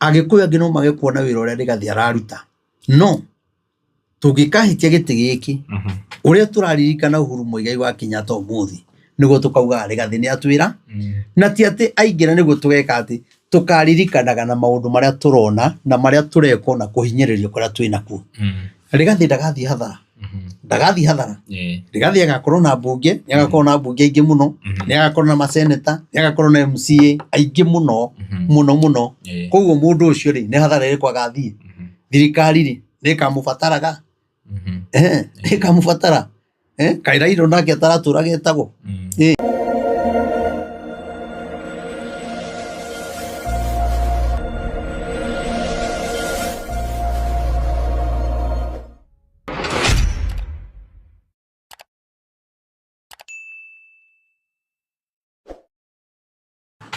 Agĩkũyũ angĩ no mage kuona wĩra ũrĩa Rigathĩ araruta, no tũngĩkahitia gĩtĩ gĩkĩ, ũrĩa tũraririkana Uhuru Muigai wa Kenyatta ũmũthĩ, nĩguo tũkaugaga Rigathĩ nĩ atwĩra, na ti atĩ aingĩra nĩguo tũgeka atĩ, tũkaririkanaga na maũndũ marĩa tũrona na marĩa tũrekwo na kũhinyĩrĩrio kũrĩa twĩ nakuo. Rigathĩ ndagathiĩ hathara, ndagathiĩ hathara. Rigathĩ agakorwo na mbunge, nĩ agakorwo na mbunge aingĩ mũno, nĩ agakorwo na maseneta, nĩ agakorwo na MCA aingĩ mũno mũno mũno. Koguo mũndũ ũcio rĩ, nĩ hathara ĩrĩkũ agathiĩ? Thirikari rĩ, nĩ ĩkamũbataraga? Nĩ ĩkamũbatara? Kaĩ Raila nake ataratũra getagwo?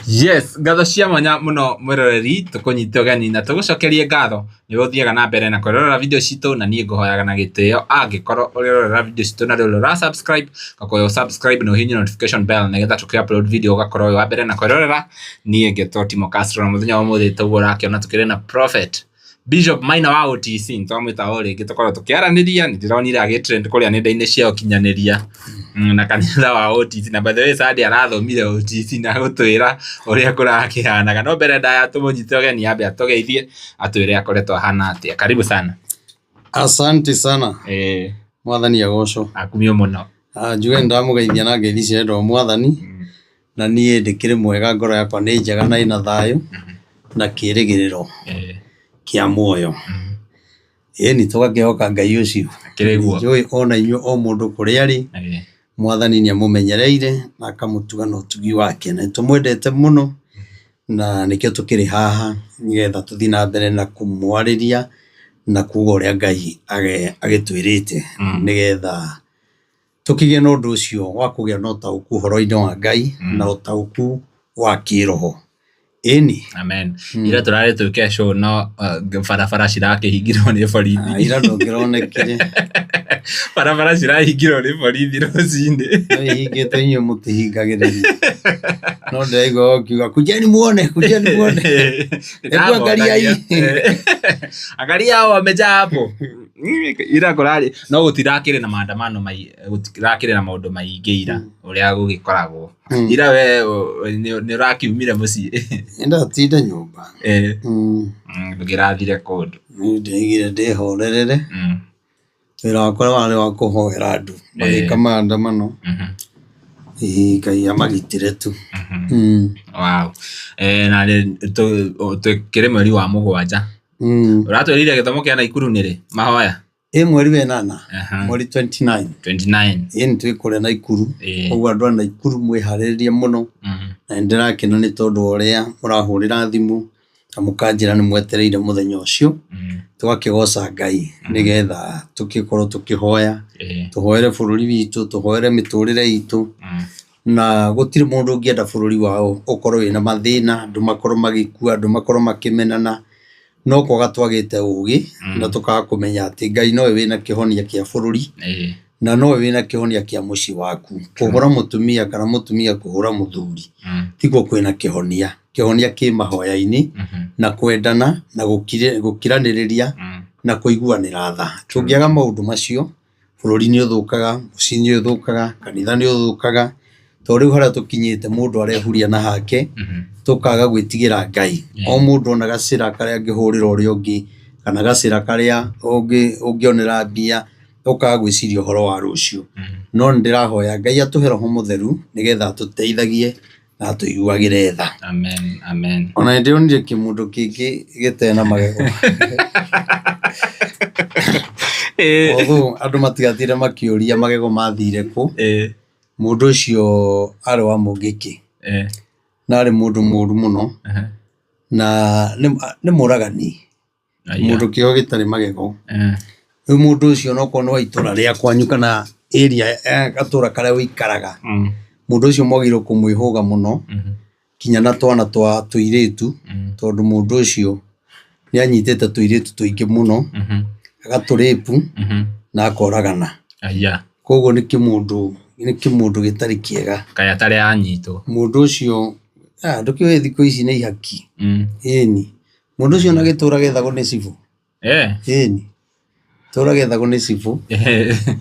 Yes, ngatho cia mwanya muno mwiroreri tukunyite ũgeni na tũgũcokerie ngatho nĩ ũthiaga na mbere na kwĩrorera video citũ na niĩ ngũhoyaga na gĩtĩo angĩkorwo ũrĩrorera video citũ na rĩu ũra subscribe ngakũhoya subscribe na ũhihinye notification bell nĩgetha tũkĩ upload video ũgakorwo wĩ wa mbere na kwĩrorera. Niĩ ngetwo Timo Castro na mũthenya wa ũmũthĩ toguo ũrakĩona tũkĩrĩ na Prophet Bishop Maina wa OTC nĩtwamwĩta o rĩngĩ tũkorwo tũkĩaranĩria. Nĩ ndĩronire agĩ trend kũrĩa nenda-inĩ cia ũkinyanĩria na kanitha wa OTC, na by the way Sunday arathomire OTC na gũtwĩra ũrĩa kũrakĩhanaga. No mbere ndaya tũmũnyite ũgeni ambe atũgeithie atwĩre akoretwo ahana atĩa. Karibu sana. Asante sana. Mwathani agocwo. Akumio mũno. Njuge nĩ ndamũgeithia na ngeithi cia wendo wa Mwathani, na niĩ ndĩkĩrĩ mwega, ngoro yakwa nĩ njega na ĩna thayũ na kĩrĩgĩrĩro kĩa muoyo. Ĩni tũgakĩhoka Ngai ũcio. Akĩrĩ guo. Njũĩ ona inyuĩ o mũndũ kũrĩa arĩ, Mwathani nĩ amũmenyereire na akamũtuga na ũtugi wake. Na nĩ tũmwendete mũno na nĩkĩo tũkĩrĩ haha nĩgetha tũthiĩ na mbere na kũmwarĩria na kuga ũrĩa Ngai agĩtwĩrĩte nĩgetha tũkĩgĩe na ũndũ ũcio wa kũgĩa na ũtaũku ũhoro-inĩ wa Ngai na ũtaũku wa kĩroho. Ĩni. Amen. Ira tũrarĩ twĩke show no barabara cirakĩhingirwo nĩ borithi. Ira ndũngĩronekire. Barabara cirahingirwo nĩ borithi rũcinĩ. No ihingĩtwo inyuĩ mũtihingagĩrĩria. No ndĩraigua ũkiuga kujeni muone, kujeni muone. Hebu angaliai. Angalia hao wamejaa hapo. Ira kũrarĩ no gũtirakĩrĩ na maandamano mai gũtirakĩrĩ na maũndũ maingĩ ira ũrĩa gũgĩkoragwo. Ira we nĩ ũrakiumire mũciĩ. Nĩndatinda nyũmba. Ndũngĩrathire kũndũ. Niĩ ndĩraigire ndĩhorerere. Wĩra wakwa warĩ wa kũhoera andũ magĩka maandamano. Ngai amagitĩre tu. Wow. Na tũkĩrĩ mweri wa 7. Ũratwĩrire gĩthomo kĩa Naikuru nĩ rĩ? Mahoya? Ĩ mweri wa 8, mweri 29. 29. Ĩ nĩ twĩ kũrĩa Naikuru. Koguo andũ a Naikuru mwĩharĩrĩrie mũno. Na nĩ ndĩrakena nĩ tondũ wa ũrĩa mũrahũrĩra thimũ na mũkanjĩra nĩ mwetereire mũthenya ũcio. Tũgakĩgoca Ngai nĩgetha tũgĩkorwo tũkĩhoya, tũhoere bũrũri witũ, tũhoere mĩtũrĩre itũ. Na gũtirĩ mũndũ ũngĩenda bũrũri wao ũkorwo wĩna mathĩna, andũ makorwo magĩkua, andũ makorwo makĩmenana. No kwaga twagĩte ũgĩ na tũkaga kũmenya atĩ Ngai nowe wĩna kĩhonia kĩa bũrũri na nowe wĩna kĩhonia kĩa mũciĩ waku. Kũhũra mũtumia kana mũtumia kũhũra mũthuri tikuo kwĩna kĩhonia. Kĩhonia kĩ mahoya-inĩ na kwendana na gũkiranĩrĩria na kũiguanĩra tha. Tũngĩaga maũndũ macio bũrũri nĩ ũthũkaga, mũciĩ nĩ ũthũkaga, kanitha nĩ ũthũkaga, tondũ rĩu harĩa tũkinyĩte mũndũ arehuria na hake, tũkaga gwĩtigĩra Ngai. O mũndũ ona gacĩra karĩa angĩhũrĩra ũrĩa ũngĩ, kana gacĩra karĩa ũngĩonera mbia, ũkaga gwĩciria ũhoro wa rũciũ. No nĩ ndĩrahoya Ngai atũhe roho mũtheru nĩgetha atũteithagie na atũiguagĩre tha. Amen, amen. Ona nĩ ndĩronire kĩmũndũ kĩngĩ gĩtarĩ na magego. Although andũ matigatinde makĩũria magego mathire kũ, mũndũ ũcio arĩ wa Mũngĩkĩ na arĩ mũndũ mũru mũno na nĩ mũragani, mũndũ kĩo gĩtarĩ magego. Rĩu mũndũ ũcio onokorwo nĩ wa itũra rĩa kwanyu kana area ya gatũra karĩa ũikaraga, mũndũ ũcio mwagĩrĩirwo kũmwĩhũga mũno kinya na twana twa tũirĩtu, tondũ mũndũ ũcio nĩ anyitĩte tũirĩtu tũingĩ mũno, agatũrĩpu na akoragana. Koguo nĩ kĩmũndũ, nĩ kĩmũndũ gĩtarĩ kĩega. Kaĩ atarĩ anyitwo? Mũndũ ũcio, ndũkĩũĩ thikũ ici nĩ ihaki. Ĩni. Mũndũ ũcio ona gĩtũra gethagwo nĩ cibũ. Ĩni. Tũra gethagwo nĩ cibũ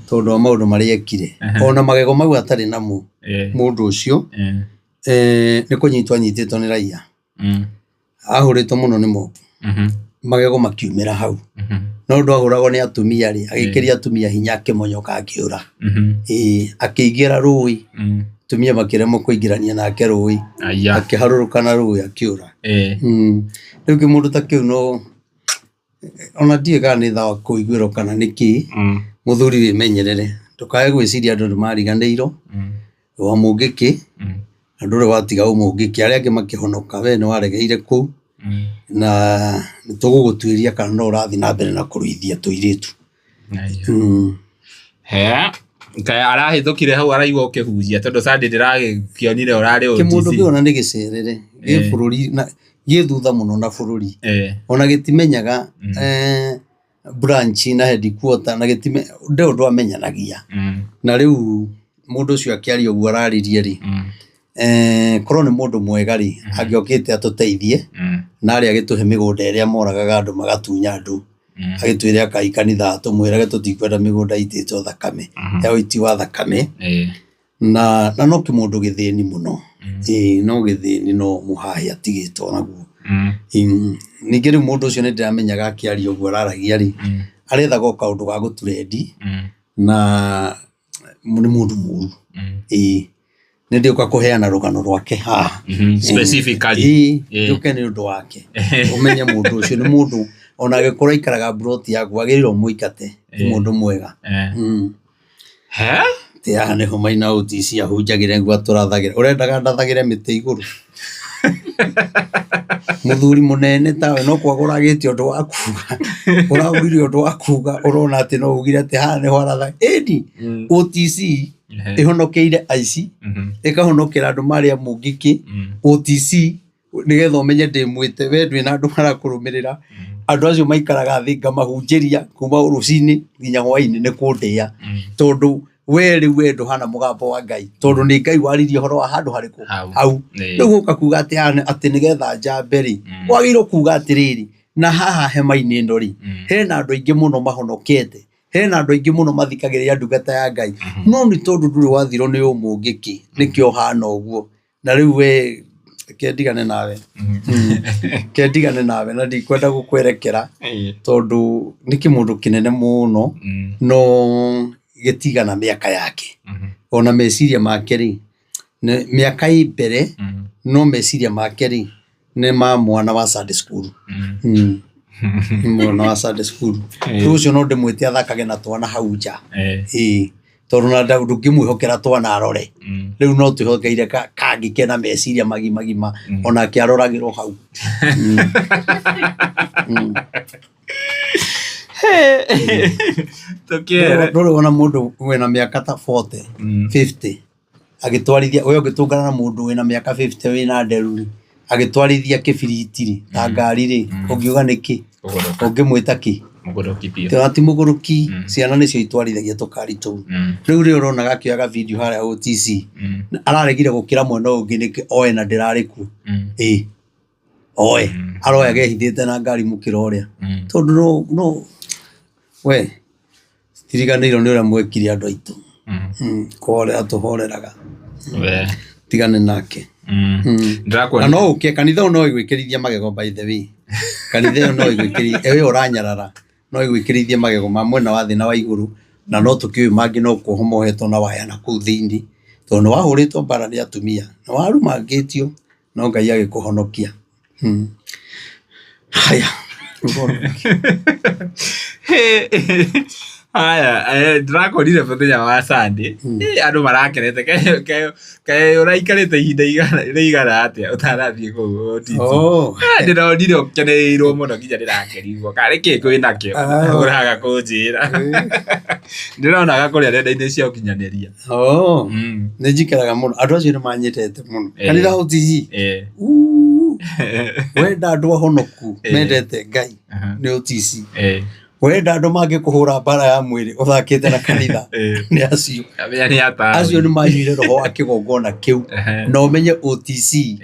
tondũ wa maũndũ marĩa ekire. Ona magego mau atarĩ namo mũndũ ũcio nĩ kũnyitwo anyitĩtwo nĩ raia. Ahũrĩtwo mũno nĩ mobu. Magego makiumĩra hau. No ũndũ ahũragwo nĩ atumia rĩ, agĩkĩria atumia hinya akĩmonyoka akĩũra. Ĩĩ, akĩingĩra rũĩ, atumia makĩremwo kũingĩrania nake rũĩ, akĩharũrũka na rũĩ akĩũra. Rĩu kĩmũndũ ta kĩu no ona ndiũĩ kana nĩ tha wa kũiguĩrwo kana nĩ kĩ, mũthuri wĩmenyerere, ndũkae gwĩciria andũ nĩ mariganĩirwo, wa mũngĩkĩ, na ndũrĩ watiga ũmũngĩkĩ, arĩa angĩ makĩhonoka, we nĩ waregeire kũu, na nĩ tũgũgũtuĩria kana no ũrathiĩ na mbere na kũruithia tũirĩtu. He, kaĩ arahĩtũkire hau araigua ũkĩhunjia tondũ Sunday ndĩragĩkĩonire ũrarĩ Kĩmũndũ OTC. kĩu ona nĩ gĩcerere, gĩ bũrũri na gĩ thutha mũno na bũrũri. Ona gĩtimenyaga branch na headquarter na gĩtime ndĩ ũndũ amenyanagia. Na rĩu mũndũ ũcio akĩaria ũguo araririe rĩ, korwo nĩ mũndũ mwega rĩ, angĩokĩte atũteithie, na arĩa agĩtũhe mĩgũnda ĩrĩa moragaga andũ magatunya andũ, agĩtwĩre akai kanitha tũmwĩrage tũtikwenda mĩgũnda ĩitĩtwo thakame, ya ũiti wa thakame, na no kĩmũndũ gĩthĩni mũno, ĩĩ no gĩthĩni no mũhahĩ atigĩtwo naguo. Ningĩ rĩu mũndũ ũcio nĩ ndĩramenyaga akĩaria ũguo araragia rĩ, arethaga o kaũndũ ga gũturendi, na nĩ mũndũ mũru. Ĩĩ nĩ ndĩũka kũheana rũgano rwake haha. Specifically. Ĩĩ, njũke nĩ ũndũ wake. Ũmenye mũndũ ũcio nĩ mũndũ ona angĩkorwo aikaraga mburoti yaku wagĩrĩirwo ũmũingate, ti mũndũ mwega. He? Atĩ haha nĩho Maina OTC ahunjagĩra nĩguo atũrathagĩre. Ũrendaga ndathagĩre mĩtĩ igũrũ? Mũthuri mũnene tawe no kwaga ũragĩte ũndũ wa kuga. Ũragũrire ũndũ wa kuga ũrona atĩ no ugire atĩ haha nĩho aratha. Ĩni, OTC ĩhonokeire aici, ĩkahonokera andũ marĩ a mũngĩkĩ. OTC nĩgetha ũmenye ndĩ mwĩte we ndwĩ na andũ marakũrũmĩrĩra. Andũ acio maikaraga thĩ ngamahunjĩria kuma rũcinĩ nginya hwainĩ nĩ kũndĩa. Tondũ we rĩu we ndũhana mũgambo wa Ngai, tondũ nĩ Ngai waririe ũhoro wa handũ harĩkũ? Hau. Rĩu ũka kuga atĩ haha atĩ nĩgetha njambe rĩ, wagĩrĩirwo kuga atĩrĩrĩ, na haha hema-inĩ ĩno rĩ, hena andũ aingĩ mũno mahonokete, hena andũ aingĩ mũno mathikagĩrĩria ndungata ya Ngai, no nĩ tondũ ndũrĩ wathirwo nĩ ũmũngĩkĩ, nĩkĩo ũhana ũguo. Na rĩu we reke ndigane nawe, reke ndigane nawe na ndikwenda gũkwerekera tondũ nĩ kĩmũndũ kĩnene mũno no gĩtigana mĩaka yake. Ona meciria make rĩ, mĩaka ĩ mbere no meciria make rĩ nĩ ma mwana wa Sunday school. Nĩ mwana wa Sunday school. Rĩu ũcio no ndĩmwĩte athakage na twana hau nja. Ĩĩ. Tondũ na ndũngĩmwĩhokera twana arore. Rĩu no twĩhokeire kangĩ kena meciria magimagima onake aroragĩrwo hau. Ndũrĩ wona mũndũ wĩna mĩaka ta 40, 50 agĩtwarithia, we ũngĩtũngana na mũndũ wĩna mĩaka 50 wĩna nderu rĩ, agĩtwarithia kĩbiriti rĩ, ta ngari rĩ, ũngiuga nĩkĩ? Ũngĩmwĩta kĩ? Mũgũrũki biũ. Tondũ ti mũgũrũki, ciana nĩcio itwarithagia tũkari tũu. Rĩu rĩrĩa ũrona gakĩoyaga video harĩa OTC, araregire gũkĩra mwena ũyũ ũngĩ nĩkĩ oe na ndĩrarĩ kuo. Ĩĩ, oe, aroya gehithĩte na ngari mũkĩra ũrĩa. Tondũ no, no, we, tiriganĩirwo nĩ ũrĩa mwekire andũ aitũ. Kũhorera tũhoreraga. Tigane nake. Na no ũke kanitha ũyũ no ĩgwĩkĩrithie magego by the way. Kanitha ĩyo no ĩgwĩkĩrithie, ĩyo ũranyarara no ĩgwĩkĩrithie magego ma mwena wa thĩ na wa igũrũ, na no tũkĩũĩ mangĩ no kuohwo mohetwo na waya na kũu thĩinĩ, tondũ nĩ wahũrĩtwo mbara nĩ atumia, nĩ warumangĩtio no Ngai agĩkũhonokia. Haya. Haya, ndĩrakorire mũthenya wa Sunday, andũ marakenete kaĩ ũraikarĩte ihinda rĩigana atĩa ũtanathiĩ kũu OTC? Ndĩronire ũkenereirwo mũno nginya ndĩrakerirwo karĩ kĩ kwĩnakĩo ũraga kũnjĩra. Ndĩronaga kũrĩa nenda-inĩ cia ũkinyanĩria. Nĩ njikaraga mũno, andũ acio nĩ manyendete mũno. Kanitha OTC. Wenda andũ ahonoku mendete Ngai nĩ OTC. Wenda andũ mangĩkũhũra mbara ya mwĩrĩ ũthakĩte na kanitha nĩ acio. Amenya nĩ ataũri. Acio nĩ manyuire roho wa kĩgongona kĩu. Na ũmenye OTC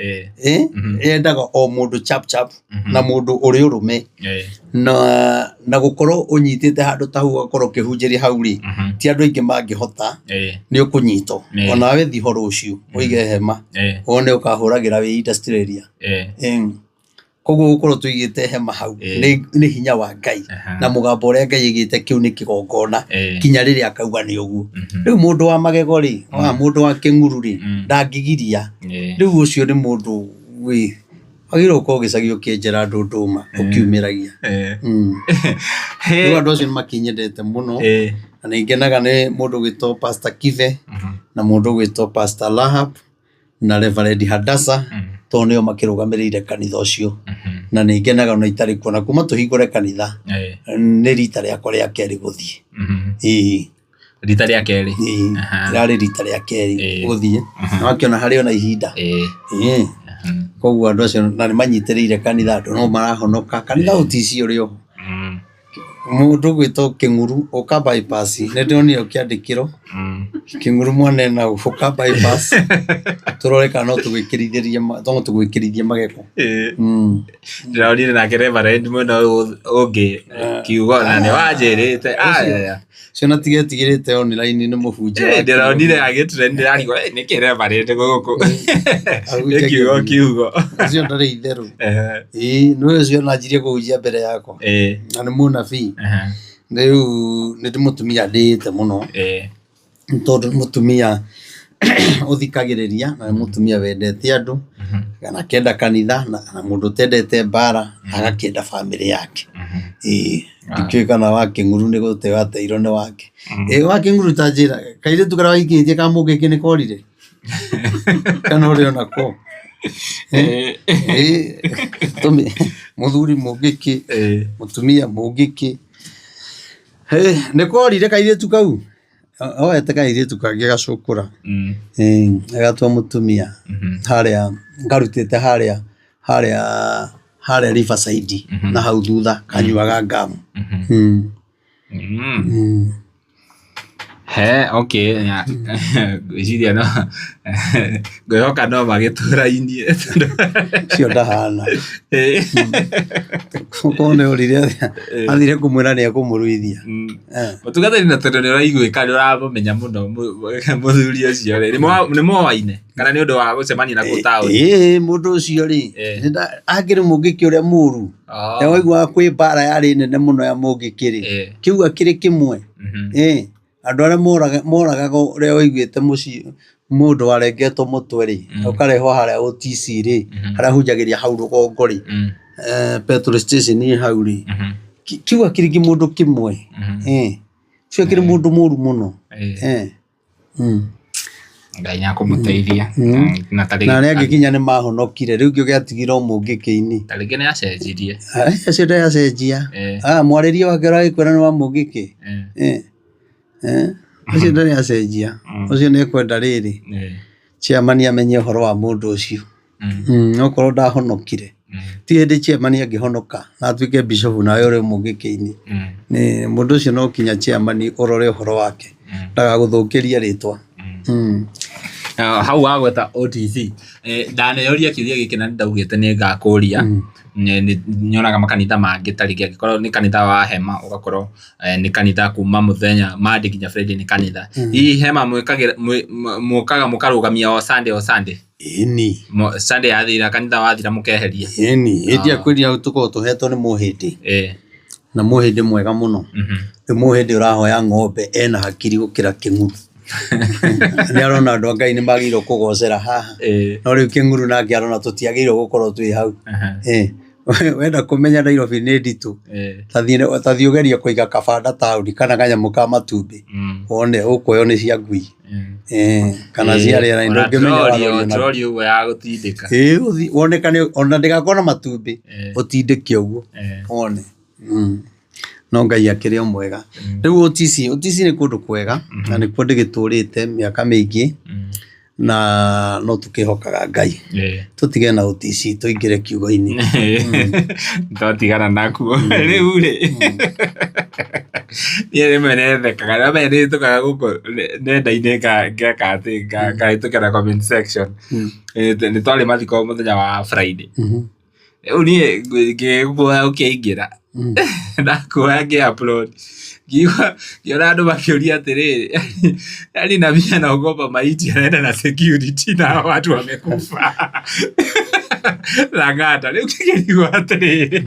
yendaga o mũndũ chap chap na mũndũ ũrĩ ũrũme. Na gũkorwo ũnyitĩte handũ ta hau ũgakorwo ũkĩhunjĩria hau rĩ, ti andũ aingĩ mangĩhota, nĩ ũkũnyitwo. Onawe thiĩ ho rũciũ ũige hema wone ũkahũragĩra wĩ industrial area. Koguo gũkorwo tũigĩte hema hau nĩ hinya wa Ngai na mũgambo ũrĩa Ngai aigĩte kĩu nĩ kĩgongona kinya rĩrĩa akauga nĩ ũguo. Rĩu mũndũ wa magego rĩ, wa mũndũ wa kĩng'uru rĩ, ndangĩgiria. Rĩu ũcio nĩ mũndũ wĩ wagĩrĩirwo gũkorwo gĩcagi ũkĩenjera andũ ndũma ũkiumĩragia. Rĩu andũ acio nĩ makĩnyendete mũno na nĩ ngenaga nĩ mũndũ ũgwĩtwo Pastor Kibe na mũndũ ũgwĩtwo Pastor Rahab na Reverend Hadassah tondũ nĩo makĩrũgamĩrĩire kanitha ũcio. Na nĩ ngenaga ona itarĩ kuo na kuma tũhingũre kanitha nĩ rita rĩakwa rĩa kerĩ gũthiĩ. Ĩĩ. Rita rĩa kerĩ. Ĩĩ, rĩrarĩ rita rĩa kerĩ gũthiĩ na wakĩona harĩ ona ihinda. Ĩĩ. Koguo andũ acio na nĩ manyitĩrĩire kanitha andũ no marahonoka. Kanitha OTC ũrĩ oho. Mũndũ ũgwĩtwo Kĩng'uru ũka bypass nĩ ndĩronire ũkĩandĩkĩrwo Kĩng'uru mwanena ũka bypass tũrore kana no tũgwĩkĩrithĩrie no tũgwĩkĩrithie magego. Ndĩronire nake Reverend mwena ũyũ ũngĩ kiugo na nĩ wanjĩrĩte. Ũcio na tigetigĩrĩte online nĩ mũhunjia wa Ndĩronire agĩtrend ndĩrarigwo nĩkĩ Reverend gũkũ nĩ kiugo kiugo. Ũcio ndarĩ itherũ. Ĩĩ nĩ ũcio nanjirie kũhunjia mbere yakwa na nĩ mũnabii. Rĩu nĩ mũtumia ndĩĩte mũno tondũ nĩ mũtumia ũthikagĩrĩria na nĩ mũtumia wendete andũ na akenda kanitha na mũndũ ũtendete mbara na agakĩenda bamĩrĩ yake. Ĩĩ ndikĩũĩ kana wa Kĩng'uru nĩ gũteo ateirwo nĩ wake. Ĩĩ wa Kĩng'uru ta njĩra, kairĩtu karĩa waikĩtie ka mũgĩkĩ nĩ korire? Kana ũrĩ onako? Ĩĩ mũthuri mũgĩkĩ, mũtumia mũgĩkĩ. Nĩ korire kairĩtu kau? Oete kairĩtu kangĩ gacũkũra agatua mũtumia harĩa ngarutĩte harĩa harĩa harĩa Riverside na hau thutha kanyuaga ngamu. He, okay, ngwĩciria no ngwĩhoka no magĩtũrainie tondũ Ũcio ndahana. Okorwo nĩ orire athire kũmwĩra nĩ ekũmũruithia. Mũtungatĩri na tondũ nĩ ũraiguĩka nĩ ũramũmenya mũno mũthuri ũcio rĩ, nĩ moaine kana nĩ ũndũ wa gũcemania na kũu taũni? Ĩĩ mũndũ ũcio rĩ, akĩrĩ mũngĩkĩ ũrĩa mũru. Na waiguaga kwĩ mbara yarĩ nene mũno ya mũngĩkĩ rĩ, kĩu akĩrĩ kĩmwe. Andũ arĩa moragagwo ũrĩa waiguĩte mũciĩ mũndũ warengetwo mũtwe rĩ, ũkarehwo harĩa OTC rĩ, harĩa hunjagĩria hau rũgongo rĩ, petrol station ĩ hau rĩ, kĩu akĩrĩ kĩmũndũ kĩmwe. Ũcio akĩrĩ mũndũ mũru mũno. Ngai nĩ akũmũteithia. Na ta Na arĩa angĩ nginya nĩ mahonokire, rĩu kĩo gĩatigire o mũngĩkĩ-inĩ. Ta rĩngĩ nĩ acenjirie. Acio ndacenjia. Mwarĩrie wake ũragĩkwĩra nĩ wa mũngĩkĩ. Ũcio ndarĩ acenjia. Ũcio nĩ ekwenda rĩrĩ, chairman amenye ũhoro wa mũndũ ũcio. Okorwo ndahonokire. Ti hĩndĩ chairman angĩhonoka na atuĩke bishop nawe ũrĩ mũngĩkĩ-inĩ. Mũndũ ũcio no nginya chairman ũrore ũhoro wake. Ndagagũthũkĩrie rĩtwa. Hau wagweta OTC, ndaneyũria kĩũria gĩkĩ na nĩ ndaugĩte nĩ ngakũria. Nĩ nyonaga makanitha mangĩ ta rĩngĩ angĩkorwo nĩ kanitha wa hema ũgakorwo nĩ kanitha kuma mũthenya Monday nginya Friday nĩ kanitha. Hihi hema mwĩkagĩra mũkaga mũkarũgamia o Sunday o Sunday? Ĩni. Sunday yathira kanitha wathira mũkeheria? Ĩni, hĩndĩ ĩrĩa kwĩria tũkoragwo tũhetwo nĩ mũhĩndĩ. Na mũhĩndĩ mwega mũno. Nĩ mũhĩndĩ ũrahoya ng'ombe ena hakiri gũkĩra kĩng'uru. Nĩ arona andũ a Ngai nĩ magĩrĩirwo kũgocera haha. No rĩu kĩng'uru nake arona tũtiagĩrĩirwo gũkorwo twĩ hau. Wenda kũmenya Nairobi nĩ nditũ, ta thiĩ ũgerie kũiga kabanda taũni kana kanyamũ ka matumbĩ, wone ũkuoywo nĩ cia ngui kana cia rĩera-inĩ, ndũngĩmenya warorio na Troli ũguo ya gũtindĩka. Ĩĩ, wonekane ona ndĩgakorwo na matumbĩ, ũtindĩke ũguo wone. No Ngai akĩrĩ o mwega. Rĩu OTC, OTC nĩ kũndũ kwega na nĩkuo ndĩgĩtũrĩte mĩaka mĩingĩ na no tũkĩhokaga Ngai. Tũtige na OTC tũingĩre kiugo-inĩ. Twatigana nakuo. Rĩu rĩ. Niĩ rĩmwe nĩthekaga, rĩmwe nĩhĩtũkaga gũkũ nenda-inĩ ngeka atĩ ngahĩtũkĩra comment section. Nĩ twarĩ mathiko mũthenya wa Friday. Rĩu niĩ ngĩkuoya ũkĩingĩra, ndakuoya ngĩ upload, ngĩigua ngĩona andũ makĩũria atĩrĩrĩ, yaani nabii anaogopa maiti anaenda na security na hawa watu wamekufa. Lang'ata, rĩu ngĩkĩrigwo atĩrĩrĩ,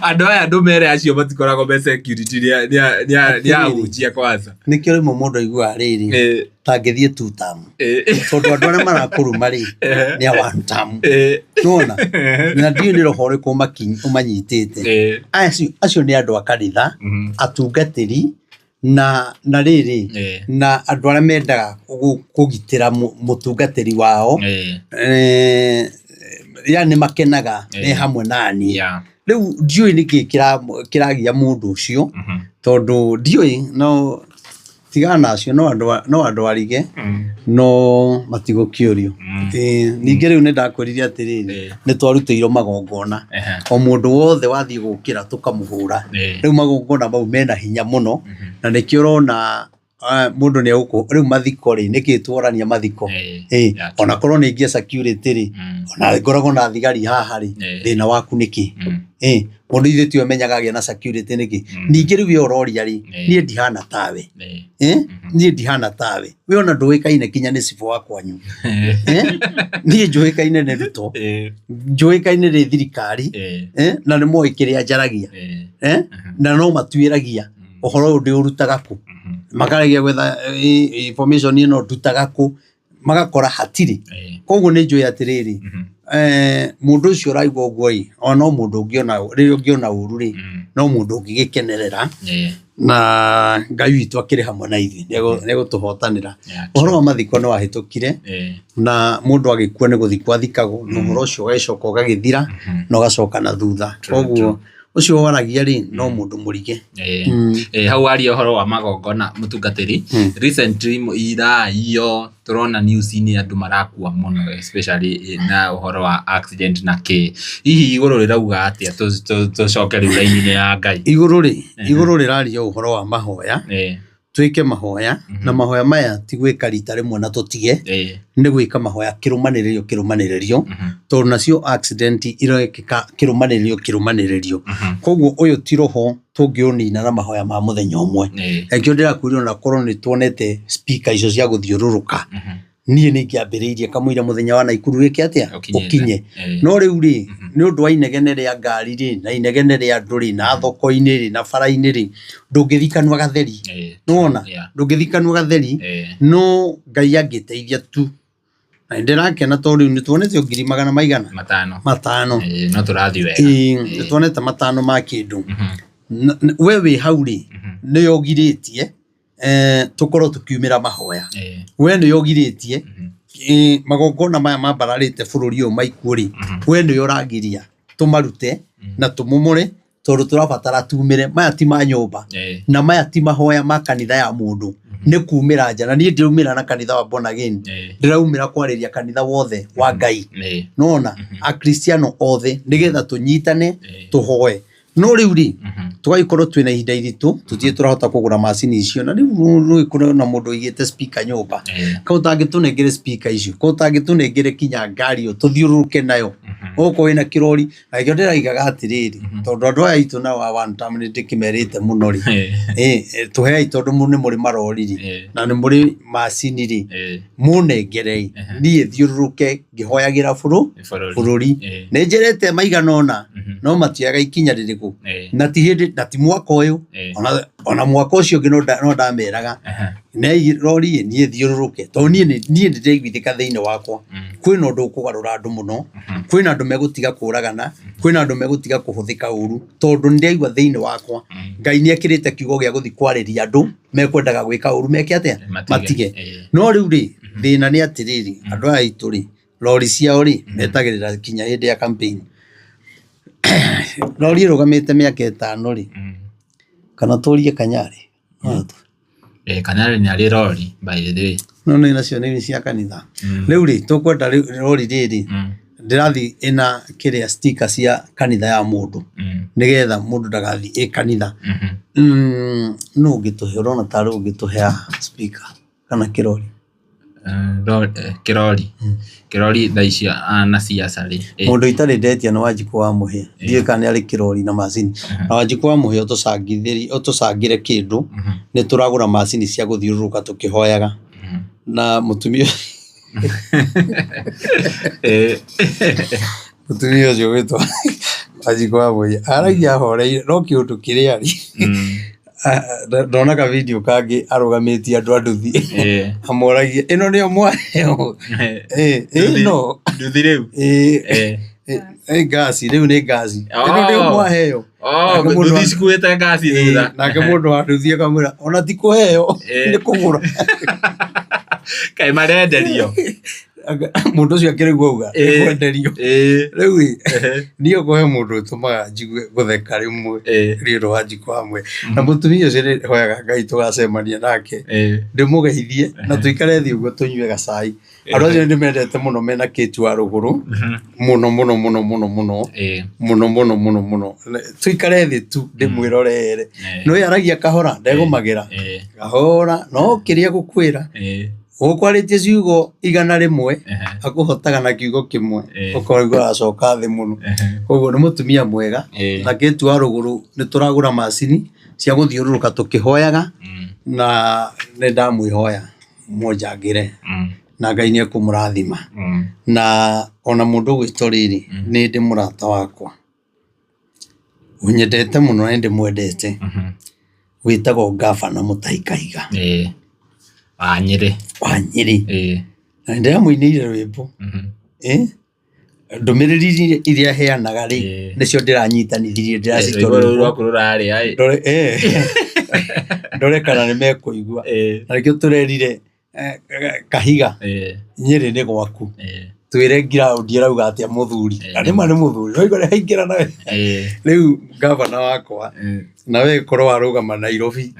andũ aya ndũmere acio matikoragwo me security nĩ ahunjia kwanza. Nĩkĩo rĩmwe mũndũ aiguaga rĩrĩ tangĩthiĩ two term tondũ andũ arĩa marakũruma rĩ nĩ a one term. Nĩwona? Na ndiũĩ nĩ roho ũrĩkũ ũmanyitĩte. Acio nĩ andũ a kanitha, atungatĩri na rĩrĩ na andũ arĩa mendaga kũgitĩra mũtungatĩri wao, yani makenaga me hamwe naniĩ. Rĩu ndiũĩ nĩkĩ kĩragia mũndũ ũcio tondũ ndiũĩ no tigana na acio no andũ arige no matigũkĩũrio. Ningĩ rĩu nĩ ndakwĩrire atĩrĩrĩ, nĩ twarutĩirwo magongona, o mũndũ wothe wathiĩ gũkĩra tũkamũhũra. Rĩu magongona mau mena hinya mũno na nĩkĩo ũrona mũndũ nĩ egũkũ, rĩu mathiko rĩ, nĩkĩ tworania mathiko? Ona korwo nĩ ngia security rĩ, ona ngoragwo na thigari haha rĩ, thĩna waku nĩ kĩ? Mũndũ ithuĩ tiwe menyaga agĩa na security nĩkĩ? Ningĩ rĩu we ũroria rĩ, niĩ ndihana tawe. Niĩ ndihana tawe. We ona ndũĩkaine kinya nĩ cibũ wa kwanyu. Niĩ njũĩkaine nĩ Ruto, njũĩkaine nĩ thirikari, na nĩ moĩ kĩrĩa njaragia. Na no matuĩragia ũhoro ũyũ ndĩũrutaga kũ, makaragia gwetha information ĩno ndutaga kũ, magakora hatirĩ. Koguo nĩ njũĩ atĩrĩrĩ, mũndũ ũcio ũraigua ũguo ĩ, ona no mũndũ ũngĩona, rĩrĩa ũngĩona ũru rĩ, no mũndũ ũngĩgĩkenerera na Ngai witũ akĩrĩ hamwe na ithuĩ, nĩ egũtũhotanĩra. Ũhoro wa mathiko nĩ wahĩtũkire na mũndũ agĩkua nĩ gũthikwo athikagwo na ũhoro ũcio ũgagĩcoka ũgagĩthira na ũgacoka na thutha. Koguo ũcio waragia rĩ, no mũndũ mũrige. Hau waria ũhoro wa magongona mũtungatĩri, recently ira iyo tũrona news-inĩ andũ marakua mũno especially na ũhoro wa accident na kĩ. Hihi igũrũ rĩrauga atĩa tũcoke rĩu raini-inĩ ya Ngai? Igũrũ rĩ, igũrũ rĩraria ũhoro wa mahoya, twĩke mahoya na mahoya maya ti gwĩka rita rĩmwe na tũtige, nĩ gwĩka mahoya kĩrũmanĩrĩrio kĩrũmanĩrĩrio, tondũ nacio accident irekĩka kĩrũmanĩrĩrio kĩrũmanĩrĩrio. Koguo ũyũ ti roho tũngĩũnina na mahoya ma mũthenya ũmwe. Nakĩo ndĩrakwĩra ona korwo nĩ tuonete speaker icio cia gũthiũrũrũka, niĩ nĩ ingĩambĩrĩirie kamũira mũthenya wa Naikuru wĩke atĩa? Ũkinye. No rĩu rĩ, nĩ ũndũ wa inegene rĩa ngari rĩ, na inegene rĩa andũ rĩ, na thoko-inĩ rĩ, na bara-inĩ rĩ, ndũngĩthiĩ kanua gatheri. Nĩwona? Ndũngĩthiĩ kanua gatheri, no Ngai angĩteithia tu. Na nĩndĩrakena tondũ rĩu nĩtuonete ngiri magana maigana? Matano. Matano. No tũrathiĩ wega. Nĩtuonete matano ma kĩndũ. We wĩ hau rĩ, nĩwe ũgirĩtie tũkorwo tũkiumĩra mahoya. We nĩwe ũgirĩtie magongona maya mambararĩte bũrũri ũyũ maikuo rĩ, we nĩwe ũragiria tũmarute na tũmomore tondũ tũrabatara tumĩre. Maya ti ma nyũmba na maya ti mahoya ma kanitha ya mũndũ, nĩ kumĩra nja. Na niĩ ndiraumĩra na kanitha wa born again, ndĩraumĩra kwarĩria kanitha wothe wa Ngai. Nĩwona? Akristiano othe nĩgetha tũnyitane tũhoe. No rĩu rĩ, tũgagĩkorwo twĩna ihinda iritũ, tũtirĩ tũrahota kũgũra macini icio. Na rĩu nĩ kũrĩ ona mũndũ ũigĩte speaker nyũmba. Kaĩ ũtangĩtũnengere speaker icio? Kaĩ ũtangĩtũnengere kinya ngari ĩyo tũthiũrũrũke nayo? Okorwo wĩna kĩrori, na nĩkĩo ndĩraigaga atĩrĩrĩ, tondũ andũ aya aitũ nao a one term nĩ ndĩkĩmerĩte mũno rĩ, tũhei tondũ nĩ mũrĩ marori rĩ, na nĩ mũrĩ macini rĩ, mũnengere niĩ thiũrũrũke ngĩhoyagĩra bũrũri. Nĩ njĩrĩte maigana ũna, no matioyaga ikinya rĩrĩkũ, na ti hĩndĩ, na ti mwaka ũyũ, ona mwaka ũcio ũngĩ no ndameraga, nei rori ĩ niĩ thiũrũrũke, tondũ niĩ nĩ ndĩraiguithĩka thĩinĩ wakwa, kwĩna ũndũ ũkũgarũra andũ mũno, kwĩna andũ megũtiga kũragana, kwĩna andũ megũtiga kũhũthĩka ũru, tondũ nĩ ndĩraigua thĩinĩ wakwa, Ngai nĩ ekĩrĩte kiugo gĩa gũthiĩ kwarĩria andũ mekwendaga gwĩka ũru meke atĩa? Matige. No rĩu rĩ, thĩna nĩ atĩrĩrĩ, andũ aya aitũ rĩ, rori ciao rĩ, metagĩrĩra kinya hĩndĩ ya campaign. Rori ĩrũgamĩte mĩaka ĩtano rĩ, kana tũrie Kanyarĩ? Kanyarĩ nĩ arĩ rori by the way. No nĩ nacio nĩ cia kanitha. Rĩu rĩ, tũkwenda rori rĩrĩ, ndĩrathiĩ ĩna kĩrĩa sticker cia kanitha ya mũndũ, nĩgetha mũndũ ndagathiĩ ĩ kanitha. Nũ ũngĩtũhe, ũrona tarĩ ũngĩtũhe haha speaker kana kĩrori? Kĩrori, kĩrori thaa ici anasiasa rĩ. Mũndũ itarĩ ndetia nĩ Wanjikũ wa Mũhĩa. Ndiũĩ kana nĩ arĩ kĩrori na macini. Na Wanjikũ wa Mũhĩa ũtũcangĩre kĩndũ, nĩ tũragũra macini cia gũthiũrũrũka tũkĩhoyaga. Na mũtumia mũtumia ũcio ũgwĩtwo Wanjikũ wa Mũhĩa aragia ahoreire no kĩũndũ kĩrĩa arĩ ndona ka video kangĩ arũgamĩtie andũ a nduthi amoragia ĩno nĩyo mwaheo ĩno Nduthi rĩu ĩ ngaci rĩu nĩ ngaci ĩno nĩyo mwaheo Oh, nduthi cikuĩte ngaci thutha. Nake mũndũ wa nduthi akamwĩra ona ti kũheo nĩ kũgũra. Kaĩ marenderio. Mũndũ ũcio akĩrigwo auga nĩ kwenderio. Rĩu ĩ niĩ okorwo he mũndũ ũtũmaga njigue gũtheka rĩmwe nĩ ũndũ wa Wanjikũ wa Mwea. Na mũtumia ũcio nĩ hoyaga Ngai tũgacemania nake ndĩmũgeithie na tũikare thĩ ũguo tũnyue gacai. Andũ acio nĩ ndĩmendete mũno mena Kate wa Rũgũrũ mũno mũno mũno mũno mũno mũno mũno mũno mũno. Tũikare thĩ tu ndĩmwĩrorere. No aragia kahora ndegũmagĩra kahora no kĩrĩa egũkwĩra ũkwarĩtie ciugo 100 akũhotaga na kiugo kĩmwe ũkaigua aracoka thĩ mũno. Koguo nĩ mũtumia mwega na Kate wa Rũgũrũ nĩ tũragũra macini cia gũthiũrũrũka tũkĩhoyaga na nĩ ndamwĩhoya mũnjangĩre na Ngai nĩ ekũmũrathima. Na ona mũndũ ũgwĩtwo rĩrĩ nĩ ndĩ mũrata wakwa ũnyendete mũno na nĩ ndĩmwendete wĩtagwo ngabana Mũtahi Kahiga. Wa Nyĩrĩ. Wa Nyĩrĩ. Na nĩ ndĩramũinĩire rwĩmbo. Ndũmĩrĩri iria heanaga rĩ, nĩcio ndĩranyitanithirie ndĩracitwara. Rwĩmbo rũu rwaku rũrarĩa ĩ. Ndore kana nĩ mekũigua. Na nĩkĩo tũrerire Kahiga Nyĩrĩ nĩ gwaku. Twĩre ground ĩrauga atĩa mũthuri. Na nĩma nĩ mũthuri. Waigua nĩ aingĩra nawe. Rĩu ngabana wakwa na we korwo warũgama Nairobi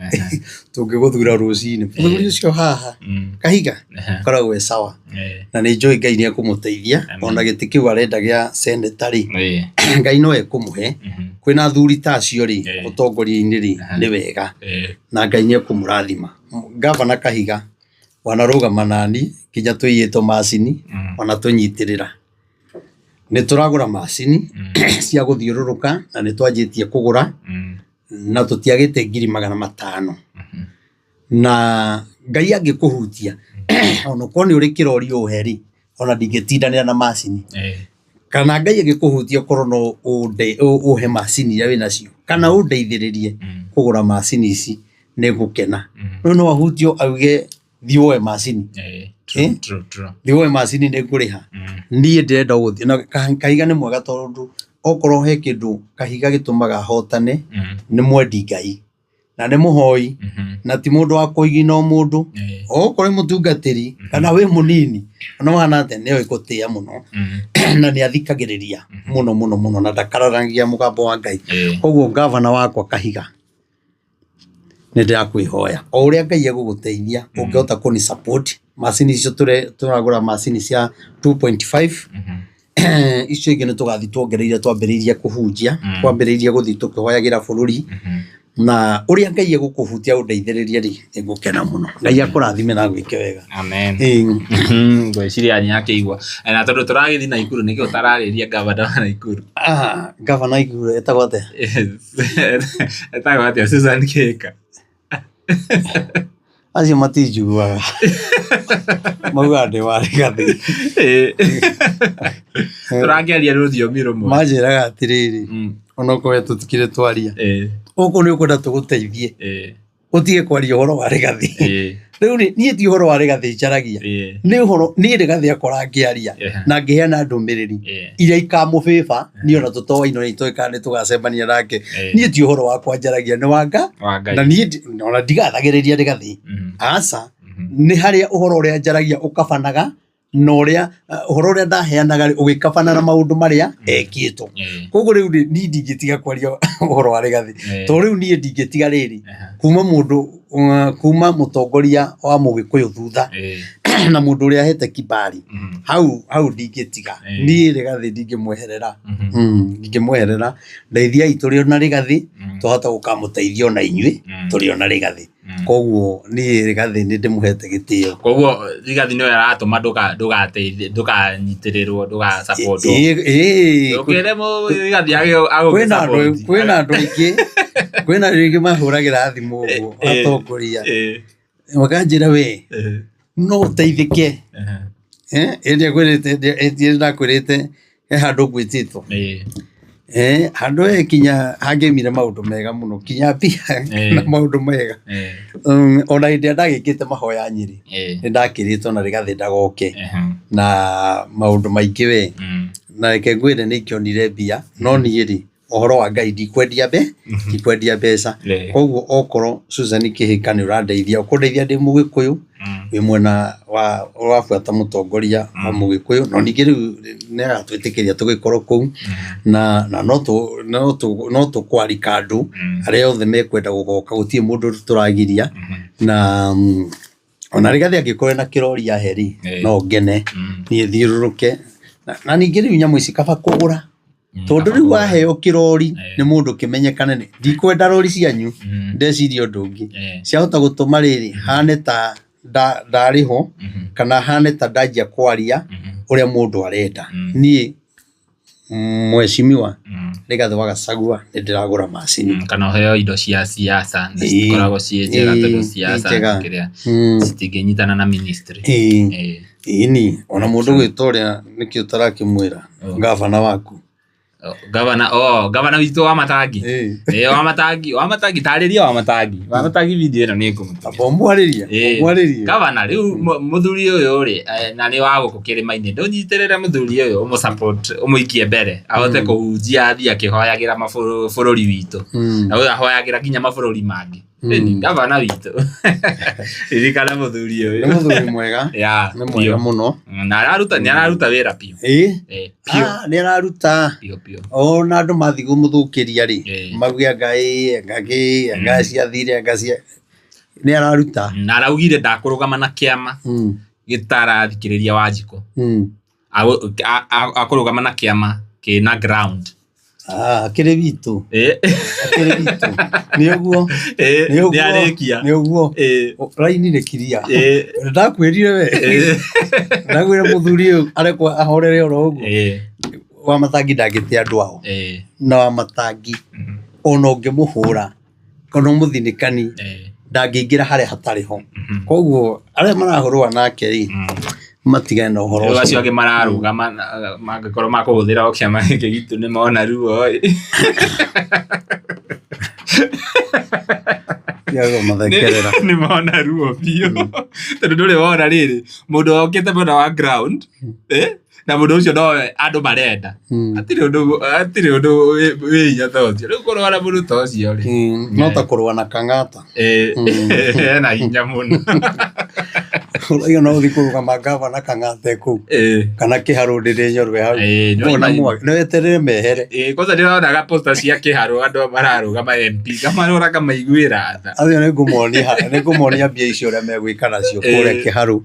tũngĩgũthura rũcinĩ. Mũthuri ũcio haha Kahiga koragwo e sawa. Na nĩ njũĩ Ngai nĩ ekũmũteithia ona gĩtĩ kĩu arenda gĩa seneta rĩ, Ngai no ekũmũhe. Kwĩna athuri ta acio rĩ, ũtongoria-inĩ rĩ, nĩ wega. Na Ngai nĩ ekũmũrathima. Ngabana Kahiga wanarũgama nani nginya tũiyĩtwo macini ona tũnyitĩrĩra. Nĩ tũragũra macini cia gũthiũrũrũka na nĩ twanjĩtie kũgũra na tũtiagĩte 500,000. Na Ngai angĩkũhutia ona ũkorwo nĩ ũrĩ kĩrori ũhe rĩ, ona ndingĩtindanĩra na macini. Kana Ngai angĩkũhutia ũkorwo no ũhe macini iria wĩnacio kana ũndeithĩrĩrie kũgũra macini ici nĩ ngũkena. Rĩu no ahutio auge thiĩ woe macini. Thiĩ woe macini nĩ ngũrĩha. Niĩ ndĩrenda gũthiĩ na Kahiga nĩ mwega tondũ okorwo he kĩndũ Kahiga gĩtũmaga ahotane nĩ mwendi Ngai na nĩ mũhoi na ti mũndũ wa kũigina o mũndũ. Okorwo wĩ mũtungatĩri kana wĩ mũnini ona ũhana atĩa nĩ oĩ gũtĩa mũno na nĩ athikagĩrĩria mũno mũno mũno na ndakararagia mũgambo wa Ngai. Koguo ngavana wakwa Kahiga nĩ ndĩrakwĩhoya o ũrĩa Ngai egũgũteithia ũngĩhota kũni support macini icio tũragũra macini cia 2.5 icio ingĩ nĩ tũgathiĩ tuongereire twambĩrĩirie kũhunjia twambĩrĩirie gũthiĩ tũkĩhoyagĩra bũrũri na ũrĩa Ngai egũkũhutia ũndeithĩrĩrie rĩ nĩ ngũkena mũno. Ngai akũrathime na agwĩke wega. Amen. Ngwĩciria nĩ akĩigua. Na tondũ tũragĩthiĩ Naikuru nĩkĩ ũtararĩria ngavana wa Naikuru? Ngavana Naikuru etagwo atĩa? Etagwo atĩa Susan Kĩhĩka? Acio matinjiguaga. Maugaga ndĩ wa Rigathĩ. Tũrakĩaria rũthiomi rũmwe. Manjĩraga atĩrĩrĩ, onokorwo we tũtikĩrĩ twaria, gũkũ nĩ ũkwenda tũgũteithie ũtige kwaria ũhoro wa Rigathĩ. Rĩu rĩ, niĩ ti ũhoro wa Rigathĩ njaragia, nĩ ũhoro niĩ Rigathĩ akora ngĩaria na ngĩheana ndũmĩrĩri iria ikamũbĩba niĩ ona tũtoaine na itoĩ kana nĩ tũgacemania nake. Niĩ ti ũhoro wakwa njaragia nĩ wa Ngai na niĩ ona ndigathagĩrĩria Rigathĩ, aca, nĩ harĩa ũhoro ũrĩa njaragia ũkabanaga Na ũrĩa ũhoro ũrĩa ndaheanaga rĩ, ũgĩkabana na maũndũ marĩa ekĩtwo. Koguo rĩu rĩ, niĩ ndingĩtiga kwaria ũhoro wa Rigathĩ, tondũ rĩu niĩ ndingĩtiga rĩrĩ kuma mũndũ kuma mũtongoria wa mũgĩkũyũ thutha na mũndũ ũrĩa ahete kibali hau hau ndingĩtiga. Niĩ Rigathĩ ndingĩmweherera, ndingĩmweherera. Ndeithiai tũrĩ o na Rigathĩ, twahota gũkamũteithia ona inyuĩ tũrĩ o na Rigathĩ. Koguo niĩ Rigathĩ nĩ ndĩmũhete gĩtĩo. Koguo Rigathĩ nĩwe aratũma ndũgateithie, ndũkanyitĩrĩrwo, ndũga support wo. Ĩĩ. Ndũkere Rigathĩ agũgĩ support. Kwĩna andũ aingĩ mahũragĩra thimũ ũguo atongoria makanjĩra we no ũteithĩke. Ĩrĩa ngwĩrĩte, ĩrĩa ndakwĩrĩte he handũ ngwĩtĩtwo. Handũ he kinya hangĩaumire maũndũ mega mũno, kinya mbia na maũndũ mega. Ona hĩndĩ ĩrĩa ndagĩkĩte mahoya Nyĩrĩ, nĩ ndakĩrĩtwo na Rigathĩ ndagoke na maũndũ maingĩ we. Na reke ngwĩre nĩ ingĩonire mbia, no niĩ rĩ, ũhoro wa Ngai ndikwendia ndikwendia mbeca. Koguo okorwo Susan Kĩhĩka nĩ ũrandeithia, ũkũndeithia ndĩ mũgĩkũyũ, wĩ mwena wa ũrabuata mũtongoria wa mũgĩkũyũ, no ningĩ rĩu nĩ agatwĩtĩkĩria tũgĩkorwo kũu, na no tũkwarika andũ arĩa othe mekwenda gũgoka, gũtirĩ mũndũ tũragiria. Na ona Rigathĩ angĩkorwo ena kĩrori ahe rĩ, no ngene niĩ thiũrũrũke. Na ningĩ rĩu nyamũ ici kaba kũgũra, tondũ rĩu waheo kĩrori nĩ mũndũ kĩmenyekane nĩ ndikwenda rori cianyu, ndeciria ũndũ ũngĩ ciahota gũtũma rĩrĩ hane ta ndarĩ ho kana hane ta ndanjia kwaria ũrĩa mũndũ arenda. Niĩ mheshimiwa Rigathĩ wa Gachagua nĩ ndĩragũra macini. Kana ũheo indo cia siasa nĩ cikoragwo ciĩ njega, tondũ siasa kĩrĩa citingĩnyitana na ministry. Ĩni ona mũndũ gwĩtwo ũrĩa nĩkĩ ũtarakĩmwĩra ngabana waku? Gavana, oh, gavana witũ wa Matangi. Wa Matangi, wa Matangi, tarĩria wa Matangi. Wa Matangi video ĩno nĩ ngũmũtũmĩra. Amba ũmwarĩrie, ũmwarĩrie. Gavana, rĩu mũthuri ũyũ rĩ, na nĩ wa gũkũ kĩrĩma-inĩ, ndũnyitĩrĩre mũthuri ũyũ, ũmũ support, ũmũikie mbere, ahote kũhunjia athiĩ akĩhoyagĩra bũrũri witũ. Na ũyũ ahoyagĩra nginya mabũrũri mangĩ. Ĩni, gavana witũ. Ririkana mũthuri ũyũ. Nĩ mũthuri mwega. Nĩ mwega mũno. Na araruta, nĩ araruta wĩra biũ. Biũ. Nĩ araruta. Biũ, biũ. Ona andũ mathiĩ kũmũthũkĩria rĩ, mauge anga ĩ, anga kĩ, anga ciathire, anga cia, nĩ araruta. Na araugire ndakũrũgama na kĩama gĩtarathikĩrĩria Wanjikũ. Akũrũgama na kĩama kĩna ground. Ah, akĩrĩ witũ. Akĩrĩ witũ. Nĩ ũguo. Nĩ ũguo. Nĩarĩkia. Nĩ ũguo. Raini nĩ kiria. Ndakwĩrire we. Ndakwĩra mũthuri ũyũ arekwo ahorere oro ũguo. Wa Matangi ndangĩte andũ ao. Na wa Matangi ona ũngĩmũhũra kana ũmũthinĩkani ndangĩingĩra harĩa hatarĩ ho. Koguo arĩa marahũrũa nake rĩ, matigane na ũhoro ũcio. Acio angĩ mararũgama mangĩkorwo makũhũthĩra o kĩama gĩkĩ gitũ nĩ mona ruo ĩ. Mathekerera. Nĩ mona ruo biũ. Tondũ ndũrĩ wona rĩrĩ mũndũ okĩte mwena wa ground na mũndũ ũcio nowe andũ marenda. Hatirĩ ũndũ wĩ hinya ta ũcio. Rĩu kũrũa na mũndũ ta ũcio rĩ. No ta kũrũa na Kang'ata. Ena hinya mũno. Ũrauga no ũthiĩ kũrũgama ngavana Kang'ata kũu kana Kĩharũ Ndĩrĩ Nyorwe hau. Nĩ weterere mehere. Kwanza ndĩronaga poster cia Kĩharũ andũ mararũgama MP ngamarora ngamaiguĩra tha. Acio nĩ ngũmonia mbia icio ũrĩa megwĩka nacio kũrĩa Kĩharũ.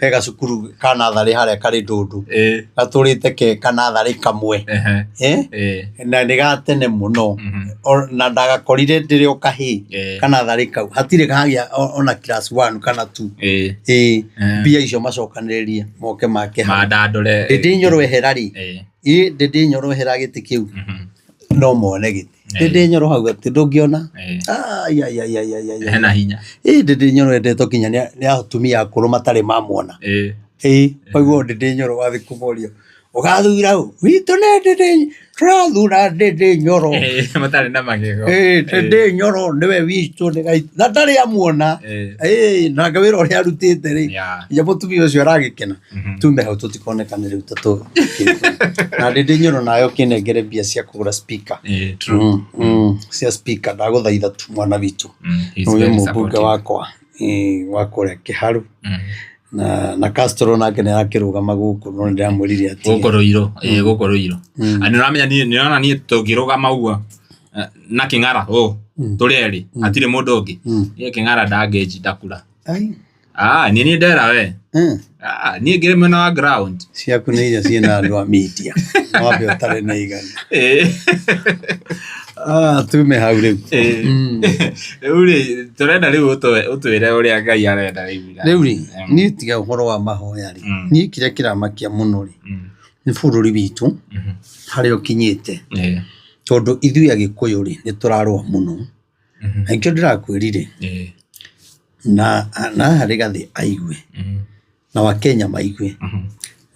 He gacukuru ka natharĩ harĩa karĩ ndũndũ. Gatũrĩte ke kanatharĩ kamwe. Na nĩ ga tene mũno. Na ndagakorire ndĩrĩ o kahĩĩ kanatharĩ kau. Hatirĩ kagĩa ona class 1 kana 2. Mbia icio macokanĩrĩrie moke make hau. Mandandũre. Ndĩndĩ Nyoro ehera rĩ, Ndĩndĩ Nyoro ehera gĩtĩ kĩu no mone gĩtĩ. Ndĩndĩ Nyoro hau atĩ ndũngĩona. Ai, ai, ai, ai, ai, ai. Hena hinya. Ndĩndĩ Nyoro endetwo nginya nĩ atumia akũrũ matarĩ mamwona. Waigua Ndĩndĩ Nyoro wathiĩ kũmoria ũgathura ũ? Witũ nĩ Ndĩndĩ, tũrathura Ndĩndĩ Nyoro. Matarĩ na magego. Ndĩndĩ Nyoro nĩwe witũ nĩ gaitũ. Na ndarĩ amuona. Nake wĩra ũrĩa arutĩte rĩ, nginya mũtumia ũcio aragĩkena. Tume hau tũtikonekane rĩu ta tũ. Na Ndĩndĩ Nyoro nawe ũkĩnengere mbia cia kũgũra speaker. True. Cia speaker ndagũthaitha tu mwana witũ. He's Ũyũ very mũmbunge supportive. wakwa wa kũrĩa Kĩharũ. Na Castro nake nĩ arakĩrũgama gũkũ no nĩndĩramwĩrire atige. Gũkũ Ruiru, ĩĩ gũkũ Ruiru. Mm. Na nĩũramenya niĩ nĩũrona niĩ tũngĩrũgama ũguo eh, na kĩng'ara ũ tũrĩ erĩ hatirĩ mũndũ ũngĩ. Mm. Niĩ kĩng'ara ndangĩnjinda kura. Ai. Ah, niĩ niĩ ndera we. Mm. Ah, niĩ ngĩrĩ mwena wa ground. Ciaku nĩ iria ciĩna andũ a media. Wambe ũtarĩ na igana. Ĩĩ. Ah, tume hau rĩu. Ĩĩ. Mm. Rĩu rĩ tũrenda rĩu ũtwĩre ũrĩa Ngai arenda rĩu. Rĩu rĩ, niĩ tiga ũhoro wa mahoya rĩ, Mm. niĩ kĩrĩa kĩramakia mũno rĩ, Mm. nĩ bũrũri witũ Mhm. harĩa ũkinyĩte. Ĩĩ. Tondũ ithuĩ Agĩkũyũ rĩ, nĩ tũrarũa mũno. Mhm. Na nĩkĩo ndĩrakwĩrire Ĩĩ. na na haha Rigathĩ aigue Mhm. na Wakenya maigue. Mhm.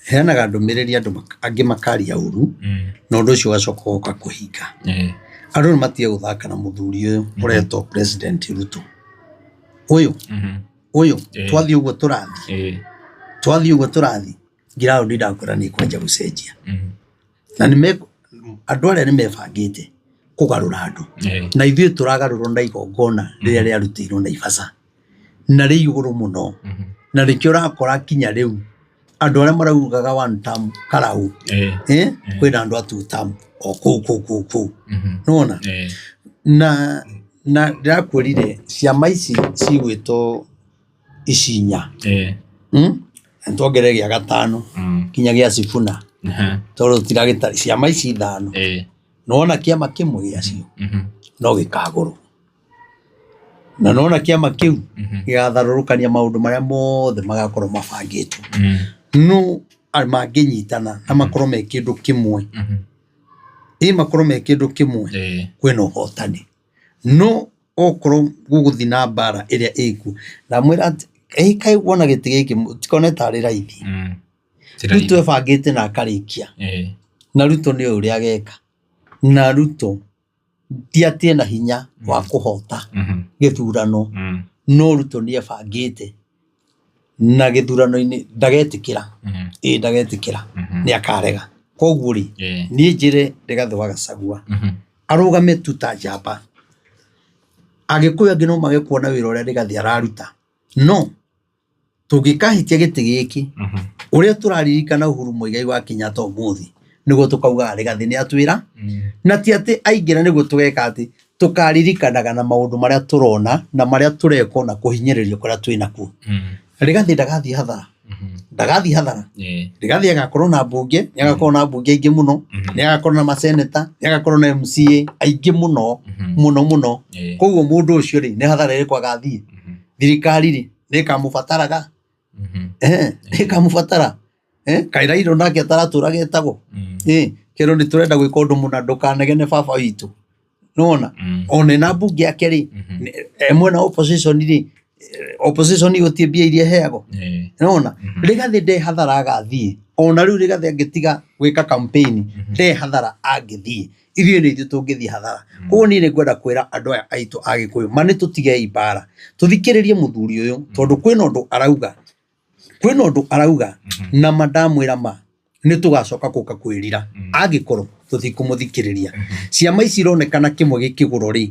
Heanaga ndũmĩrĩri andũ angĩ makaria ũru Mm. na ũndũ ũcio ũgacoka ũgoka kũhinga. Ĩĩ. Andũ nĩ matige gũthaka na mũthuri ũyũ ũretwo President Ruto. Ũyũ Mhm. ũyũ Ĩĩ. twathiĩ ũguo tũrathiĩ Ĩĩ. twathiĩ ũguo tũrathiĩ ngiraũndi ndakwĩra nĩ ĩkwanjia gũcenjia. Mhm. Na andũ arĩa nĩ mebangĩte kũgarũra andũ. Ĩĩ. Na ithuĩ tũragarũrwo na igongona rĩrĩa rĩarutĩirwo Naivasha na rĩ igũrũ mũno. Mhm. Na nĩkĩo ũrakora kinya rĩu andũ arĩa maraugaga one term karau Ĩĩ. eh, kwĩna andũ a two term o kũu kũu kũu kũu Mhm. nĩwona Ĩĩ. na ndĩrakwĩrire ciama ici cigwĩtwo icinya Ĩĩ. mm? Na tuongerere gĩa gatano Mm. kinya gĩa Sifuna Mhm. tondũ tiragĩta ciama ici ithano Ĩĩ. nĩwona kĩama kĩmwe gĩacio Mhm. no gĩkagũrwo na nĩwona kĩama kĩu Mhm. gĩgatharũrũkania maũndũ marĩa mothe magakorwo mabangĩtwo Mm. no mangĩnyitana na makorwo me kĩndũ kĩmwe Mhm. ĩ makorwo me kĩndũ kĩmwe Ĩĩ. kwĩna ũhotani no okorwo gũgũthiĩ na mbara ĩrĩa ĩkuo ndamwĩra atĩ ĩ kaĩ wona gĩtĩ gĩkĩ tikone tarĩ raithi Mm. Ruto ebangĩte na akarĩkia Ĩĩ. na Ruto nĩ ũrĩa ageka na Ruto ti atĩ ena hinya wa kũhota Mhm. gĩthurano Mm. no Ruto nĩ ebangĩte na gĩthurano-inĩ ndagetĩkĩra Mhm. ĩ ndagetĩkĩra Mhm. nĩ akarega koguo rĩ Ĩĩ. niĩ njĩre Rigathĩ wa Gachagua Mhm. arũgame tu ta njamba Agĩkũyũ angĩ no mage kuona wĩra ũrĩa Rigathĩ araruta no tũngĩkahitia gĩtĩ gĩkĩ Mhm. ũrĩa tũraririkana Uhuru Muigai wa Kenyatta ũmũthĩ nĩguo tũkaugaga Rigathĩ nĩ atwĩra Mm. na ti atĩ aingĩra nĩguo tũgeka atĩ tũkaririkanaga na maũndũ marĩa tũrona na marĩa tũrekwo na kũhinyĩrĩrio kũrĩa twĩnakuo Mm. Rigathĩ ndagathiĩ hathara Mhm. ndagathiĩ hathara Ĩĩ. Rigathĩ agakorwo na mbunge nĩ agakorwo na mbunge aingĩ mũno Mhm. nĩ agakorwo na maseneta nĩ agakorwo na MCA aingĩ mũno Mhm. mũno mũno Ĩĩ. koguo mũndũ ũcio rĩ nĩ hathara ĩrĩkũ agathiĩ Mhm. thirikari rĩ nĩ ĩkamũbataraga Mhm. nĩ ĩkamũbatara kaĩ Raila nake ataratũra getagwo Mm. kerwo nĩ tũrenda gwĩka ũndũ mũna ndũkanegene baba witũ nĩwona Mm. ona ena mbunge yake rĩ Mhm. e mwena wa opposition rĩ opposition gũtirĩ mbia iria ĩheagwo Ĩĩ. nĩwona Mhm. Rigathĩ nde hathara agathiĩ ona rĩu Rigathĩ angĩtiga gwĩka campaign nde hathara angĩthiĩ ithuĩ nĩ ithuĩ tũngĩthiĩ hathara koguo niĩ nĩ ngwenda kwĩra andũ aya aitũ a Gĩkũyũ ma nĩ tũtigei mbara tũthikĩrĩrie mũthuri ũyũ tondũ kwĩna ũndũ arauga kwĩna ũndũ arauga na ma ndamwĩra ma nĩ tũgacoka gũka kwĩrira angĩkorwo tũtikũmũthikĩrĩria ciama ici ironekana kĩmwe gĩkĩgũrwo rĩ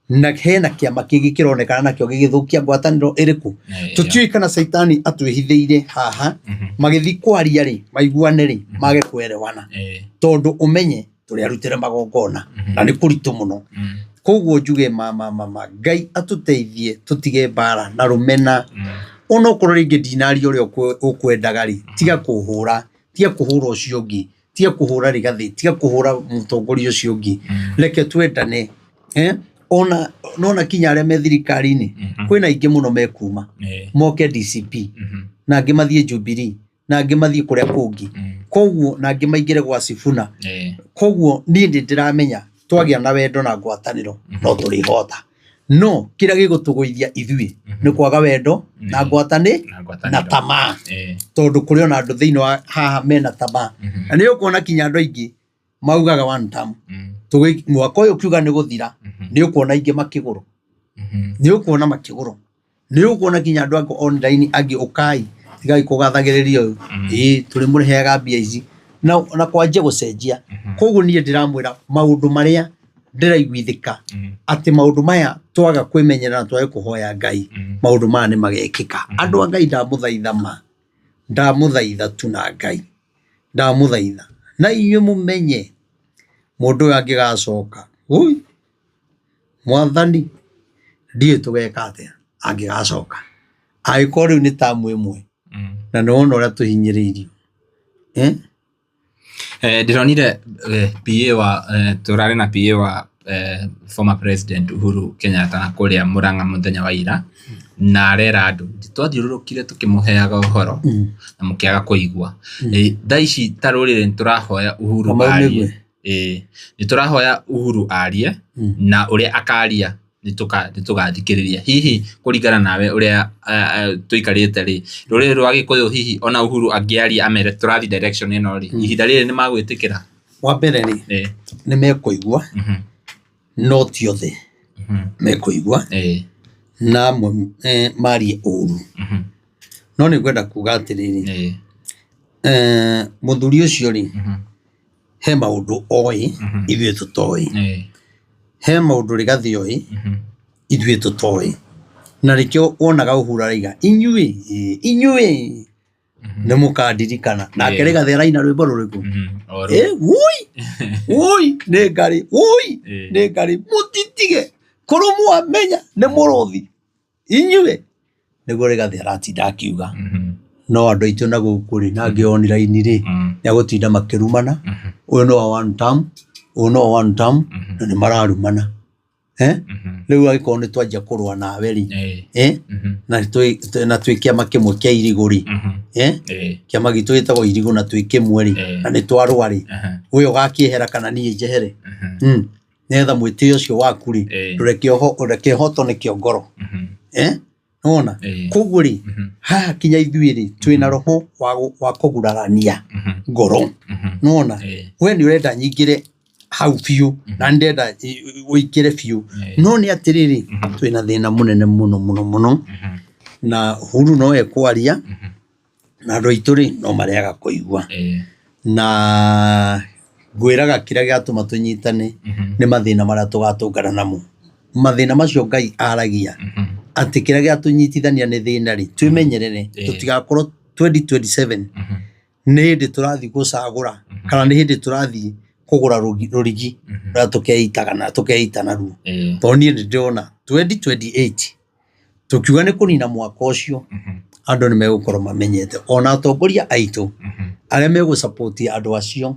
na hena kĩama kĩngĩ kĩronekana nakĩo gĩgĩthũkia ngwatanĩro ĩrĩkũ Ĩĩ. tũtiũĩ kana caitani atwĩhithĩire haha Mhm. magĩthiĩ kwaria rĩ maiguane rĩ mage kwerewana Ĩĩ. tondũ ũmenye tũrĩ arutĩre magongona na nĩ kũritũ mũno Mm. koguo njuge ma ma ma ma Ngai atũteithie tũtige mbara na rũmena Mm. onokorwo rĩngĩ ndinaria ũrĩa ũkwendaga rĩ tiga kũhũra tiga kũhũra ũcio ũngĩ tiga kũhũra Rigathĩ tiga kũhũra mũtongoria ũcio ũngĩ reke twendane ona nona kinya arĩa me thirikari-inĩ Mhm. kwĩna aingĩ mũno mekuma Ĩĩ. moke DCP Mhm. na angĩ mathiĩ Jubilee na angĩ mathiĩ kũrĩa kũngĩ Mm. koguo na angĩ maingĩre gwa Sifuna Ĩĩ. koguo niĩ nĩ ndĩramenya twagĩa na wendo na ngwatanĩro no tũrĩhota no kĩrĩa gĩgũtũgũithia ithuĩ nĩ kwaga wendo na ngwatanĩ Na ngwatanĩro. na tamaa Ĩĩ. tondũ kũrĩ ona andũ thĩinĩ wa haha mena tamaa Mhm. na nĩ ũkuona kinya andũ aingĩ maugaga one term Mm. mwaka ũyũ ũkiuga nĩ gũthira Mhm. nĩ ũkuona aingĩ makĩgũrwo Mhm. nĩ ũkuona makĩgũrwo nĩ ũkuona kinya andũ angĩ online angĩ ũkai tigai kũgathagĩrĩria ũyũ ĩĩ tũrĩmũheaga mbia ici na kwanjia gũcenjia koguo niĩ ndĩramwĩra maũndũ marĩa Ndĩraiguithĩka atĩ maũndũ maya twaga kwĩmenyerera na twage kũhoya Ngai, maũndũ maya nĩ magekĩka. Andũ a Ngai, ndamũthaitha ma, ndamũthaitha tu na Ngai, ndamũthaitha na inyuĩ mũmenye mũndũ ũyũ angĩgacoka, ũi mwathani, ndiũĩ tũgeka atĩa angĩgacoka, angĩkorwo rĩu nĩ tamu ĩmwe na nĩ wona ũrĩa tũhinyĩrĩirio, eh? Ndĩronire PA wa tũrarĩ na PA wa former president Uhuru Kenyatta na kũrĩa Murang'a mũthenya wa ira, na arera andũ twathiũrũrũkire tũkĩmũheaga ũhoro na mũkĩaga kũigua. Thaa ici ta rũrĩrĩ nĩ tũrahoya Uhuru Kamau arie. nĩguo. Ĩĩ, nĩ tũrahoya Uhuru arie na ũrĩa akaria nĩ tũgathikĩrĩria. Hihi kũringana nawe ũrĩa tũikarĩte rĩ, rũrĩrĩ rwa Gĩkũyũ hihi ona Uhuru angĩaria amere tũrathiĩ direction ĩno rĩ, ihinda rĩrĩ nĩ magwĩtĩkĩra? Wa mbere rĩ, nĩ mekũigua, no ti othe mekũigua, na amwe marie ũru. No nĩ ngwenda kuga atĩrĩrĩ, mũthuri ũcio rĩ, he maũndũ oĩ ithuĩ tũtoĩ. He maũndũ Rigathĩ oĩ ithuĩ tũtoĩ. Na nĩkĩo wonaga Uhuru arauga inyuĩ, inyuĩ nĩ mũkandirikana. Nake Rigathĩ araina rwĩmbo rũrĩkũ? Wũi, wũi nĩ ngarĩ, wũi nĩ ngarĩ, mũtitige korwo mwamenya nĩ mũrũthi inyuĩ. Nĩguo Rigathĩ aratinda akiuga. No andũ aitũ na gũkũ rĩ, na angĩ online rĩ, nĩ agũtinda makĩrumana, ũyũ no wa one term, ũyũ no wa one term, na nĩ mararumana. Rĩu angĩkorwo nĩ twanjia kũrũa nawe rĩ, na twĩ kĩama kĩmwe kĩa irigũ rĩ, kĩama gitũ gĩtagwo irigũ na twĩ kĩmwe rĩ, na nĩ twarũa rĩ, we ũgakĩehera kana niĩ njehere? Nĩgetha mwĩtĩo ũcio waku rĩ, ndũreke ũhotwo nĩ kĩongoro. Nĩwona? Koguo rĩ, haha kinya ithuĩ rĩ, twĩna roho wa kũgurarania ngoro. Nĩwona? We nĩ ũrenda nyingĩre hau biũ na nĩ ndĩrenda ũingĩre biũ. No nĩ atĩrĩrĩ, twĩna thĩna mũnene mũno mũno mũno, na Uhuru no ekwaria, na andũ aitũ rĩ, no maregaga kũigua. Na ngwĩraga kĩrĩa gĩatũma tũnyitane nĩ mathĩna marĩa tũgatũngana namo. Mathĩna macio Ngai aragia atĩ kĩrĩa gĩatũnyitithania nĩ thĩna rĩ, twĩmenyerere tũtigakorwo 2027 nĩ hĩndĩ tũrathiĩ gũcagũra kana nĩ hĩndĩ tũrathiĩ kũgũra rũrigi rũrĩa tũkeitaga na tũkeita naruo. Tondũ niĩ nĩ ndĩrona 2028 tũkiuga nĩ kũnina mwaka ũcio, andũ nĩ megũkorwo mamenyete ona atongoria aitũ arĩa megũ support andũ acio,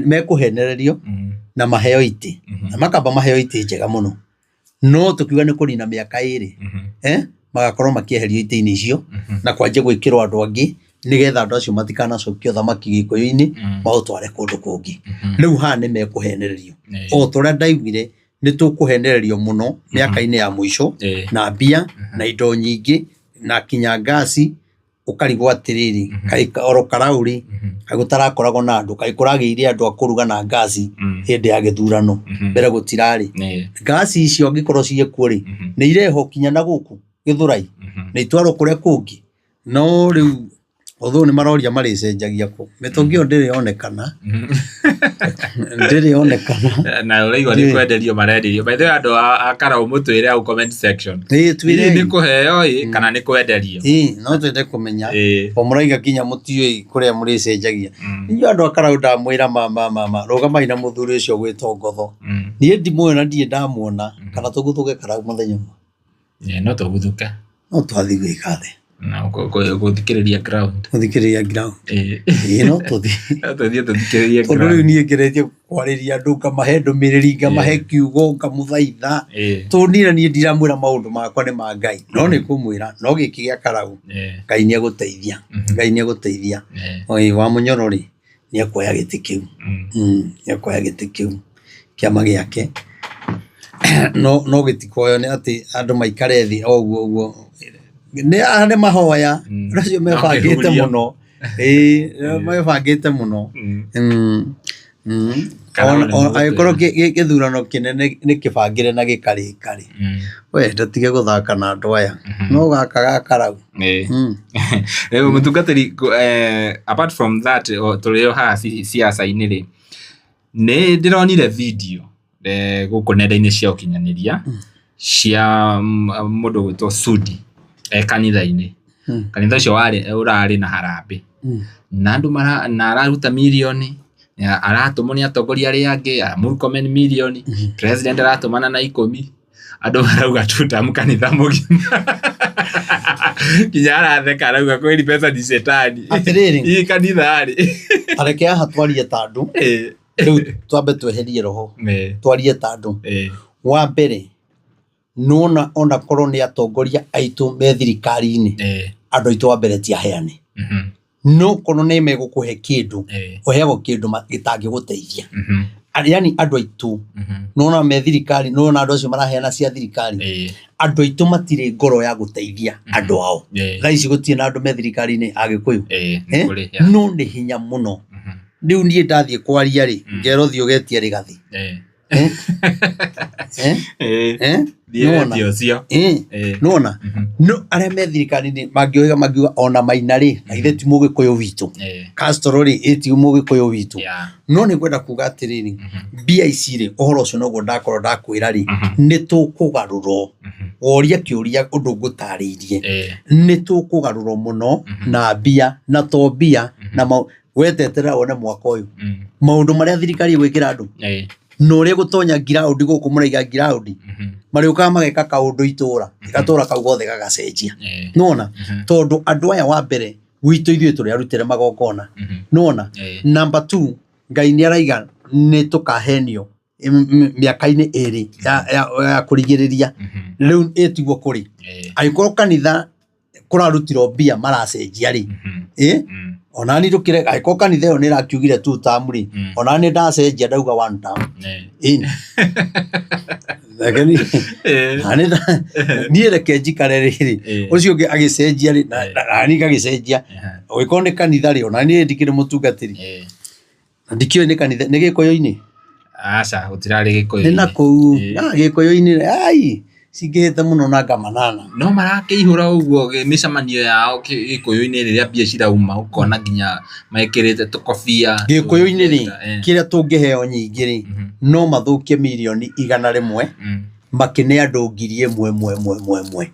mekũhenererio na maheo itĩ, na makamba maheo itĩ njega mũno. No tũkiuga nĩ kũnina mĩaka ĩrĩ, magakorwo makĩeherio itĩ-inĩ icio na kwanjia gwĩkĩrwo andũ angĩ nĩgetha andũ acio matikanacokie ũthamaki Gĩkũyũ-inĩ maũtware kũndũ kũngĩ. Rĩu haha nĩ mekũhenererio. O ta ũrĩa ndaiguire nĩ tũkũhenererio mũno mĩaka-inĩ ya mũico na mbia na indo nyingĩ na kinya ngasi, ũkarigwo atĩrĩrĩ, kaĩ oro karaũ rĩ, kaĩ gũtarakoragwo na andũ, kaĩ kũragĩire andũ a kũruga na ngasi hĩndĩ ya gĩthurano, mbere gũtirarĩ. Ngasi icio angĩkorwo ciĩkuo rĩ, nĩ irehwo kinya na gũkũ Gĩthũrai, na itwarwo kũrĩa kũngĩ. No rĩu although nĩ maroria marĩcenjagia kũ, mĩtũngi ĩyo ndĩrĩ yonekana, ndĩrĩ yonekana. Na ũraigua nĩ kwenderio marenderio. By the way, andũ a Karau mũtwĩre hau comment section. Ĩĩ Hihi twĩrei. nĩ kũheo ĩ kana nĩ kwenderio? Ĩĩ no twende kũmenya. O mũraiga nginya mũtiũĩ kũrĩa mũrĩcenjagia. Inyuĩ andũ a Karau ndamwĩra ma ma ma ma, rũgamai na mũthuri ũcio ũgwĩtwo Ngotho. Niĩ ndimũĩ na ndirĩ ndamuona, kana tũguthũke Karau mũthenya ũmwe. No tũguthũke. No twathiĩ gwĩka atĩa? Na gũthikĩrĩria ground. Gũthikĩrĩria ground. Ĩĩ no tũthiĩ. No tũthiĩ tũthikĩrĩrie Tondũ rĩu niĩ ngeretie kwarĩria andũ ngamahe ndũmĩrĩri, ngamahe kiugo, ngamũthaitha. Tondũ niĩ na niĩ ndiramwĩra maũndũ makwa nĩ ma Ngai. No nĩ ngũmwĩra no gĩkĩ gĩa Karau, Ngai nĩ egũteithia. Ngai nĩ egũteithia. Ĩĩ wa Mũnyoro rĩ, nĩ ekuoya gĩtĩ kĩu. Nĩ ekuoya gĩtĩ kĩu kĩama gĩake. No gĩtikoywo nĩ atĩ andũ maikare thĩ o ũguo ũguo. Nĩ mahoya, andũ acio mebangĩte mũno. Ĩĩ mebangĩte mũno. Angĩkorwo gĩthurano kĩnene nĩ kĩbangĩre na gĩkarĩka rĩ, we ndũtige gũthaka na andũ aya. No gaka ga Karau. Rĩu mũtungatĩri, apart from that, tũrĩ o haha ciaca-inĩ rĩ, Nĩ ndĩronire video gũkũ nenda-inĩ cia ũkinyanĩria cia mũndũ ũgwĩtwo Sudi e kanitha-inĩ. Kanitha ũcio warĩ ũrarĩ na harambĩ. Na andũ mara na araruta mirioni, aratũmwo nĩ atongoria arĩa angĩ, Murkomen mirioni, president aratũmana na ikũmi. Andũ marauga tutam kanitha mũgima. Nginya aratheka arauga kweli pesa ni shetani. Atĩrĩrĩ. Hii kanitha rĩ. Ta reke haha twarie ta andũ. Rĩu twambe tweherie roho. Twarie ta andũ. Wa mbere, nĩwona ona korwo nĩ atongoria aitũ me thirikari-inĩ, andũ aitũ wa mbere ti aheani. No korwo nĩ megũkũhe kĩndũ, ũheagwo kĩndũ gĩtangĩgũteithia. Yani andũ aitũ, nĩwona me thirikari, nĩwona andũ acio maraheana cia thirikari, andũ aitũ matirĩ ngoro ya gũteithia andũ ao. Thaa ici gũtirĩ na andũ me thirikari-inĩ Agĩkũyũ. No nĩ hinya mũno. Rĩu niĩ ndathiĩ kwaria rĩ, ngerwo thiĩ ũgetie Rigathi. Nĩwona? Nĩwona? No arĩa me thirikari-inĩ mangĩũhĩga mangiuga ona Maina rĩ, na githĩ ti mũgĩkũyũ witũ. Castro rĩ, ĩ ti mũgĩkũyũ witũ. No nĩ ngwenda kuga atĩrĩrĩ, mbia ici rĩ, ũhoro ũcio noguo ndakorwo ndakwĩra rĩ, nĩ tũkũgarũrwo. Woria kĩũria ũndũ ngũtarĩirie. Nĩ tũkũgarũrwo mũno na mbia, na to mbia, na we teterera wone mwaka ũyũ. Maũndũ marĩa thirikari ĩgwĩkĩra andũ. Na ũrĩa gũtonya ngiraũndi gũkũ mũraiga ngiraũndi, marĩũkaga mageka kaũndũ itũra, gatũra kau gothe gagacenjia. Nĩwona? Tondũ andũ aya wa mbere, gwitũ ithuĩ tũrĩ arutĩre magongona. Nĩwona? Number two, Ngai nĩ araiga nĩ tũkahenio mĩaka-inĩ ĩrĩ ya kũrigĩrĩria. Rĩu ĩtiguo kũrĩ. Angĩkorwo kanitha kũrarutirwo mbia maracenjia rĩ, ĩ onani ndũkĩre angĩkorwo kanitha ĩyo nĩ ĩrakiugire two term rĩ, onani ndacenjia ndauga one term. Ĩni. Reke niĩ reke njikare rĩrĩ, ũcio ũngĩ agĩcenjia rĩ, nani ngagĩcenjia. Ũngĩkorwo nĩ kanitha rĩ, onani ndikĩrĩ mũtungatĩri. Na ndikĩũĩ nĩ kanitha, nĩ gĩkũyũ-inĩ? Aca, gũtirarĩ gĩkũyũ-inĩ. Nĩ na kũu, na gĩkũyũ-inĩ, ai, cingĩhĩte mũno na ngamanana. No marakĩihũra ũguo mĩcemanio yao gĩkũyũ-inĩ rĩrĩa mbia cirauma ũkona nginya mekĩrĩte tũkobia. Gĩkũyũ-inĩ rĩ, kĩrĩa tũngĩheo nyingĩ rĩ, no mathũkie mirioni 100 makĩne andũ 1000 ĩmwe ĩmwe ĩmwe ĩmwe.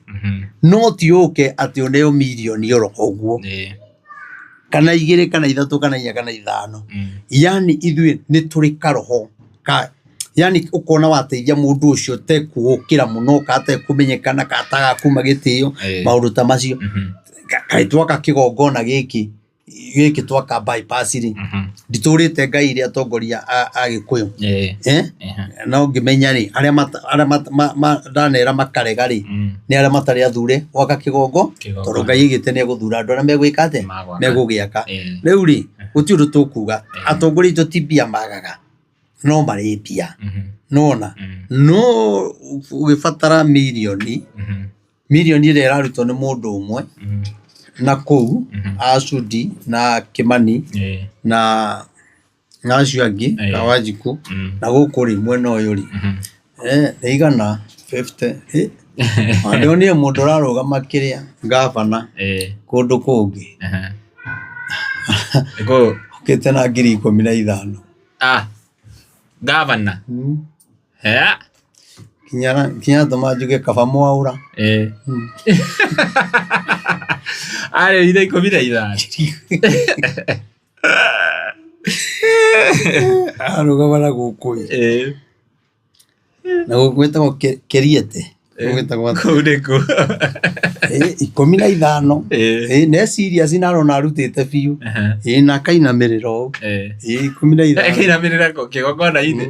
No ti ũke atĩ ũneo mirioni oro ũguo. Kana igĩrĩ kana ithatũ kana inya kana ithano. Yani ithuĩ nĩ tũrĩ karoho ka yani ũkona wateithia mũndũ ũcio tekũũkĩra mũno kana tekũmenyekana kana atagakuma gĩtĩo maũndũ ta macio. Kaĩ twaka kĩgongona gĩkĩ gĩkĩ twaka bypass rĩ, nditũrĩte Ngai iria atongoria a Gĩkũyũ. No ngĩmenya rĩ, arĩa ndanera makarega rĩ, nĩ arĩa matarĩ athure gwaka kĩgongo, tondũ Ngai aigĩte nĩ egũthura andũ arĩa megwĩka atĩa, megũgĩaka. Rĩu rĩ, gũtirĩ ũndũ tũkuga, atongoria aitũ ti mbia magaga, no marĩ mbia, nĩwona? No ũgĩbatara mirioni, mirioni ĩrĩa ĩrarutwo nĩ mũndũ ũmwe na kũu a Sudi na Kĩmani na acio angĩ na Wanjikũ na gũkũ rĩ mwena ũyũ rĩ nĩ 150. Ndonire mũndũ ũrarũgama kĩrĩa ngabana kũndũ kũngĩ okĩte na 15,000. Ngabana? Nginya tũma njuge kaba mwaũra. Arĩrire 15. Arũgama na gũkũ ĩ. Na gũkũ gwĩtagwo Keriete. Gwĩtagwo atĩa? Kũu nĩkuo. 15. Nĩ serious na arona arutĩte biũ. Na akainamĩrĩra ũũ. 15. Akainamĩrĩra kĩgongona-inĩ.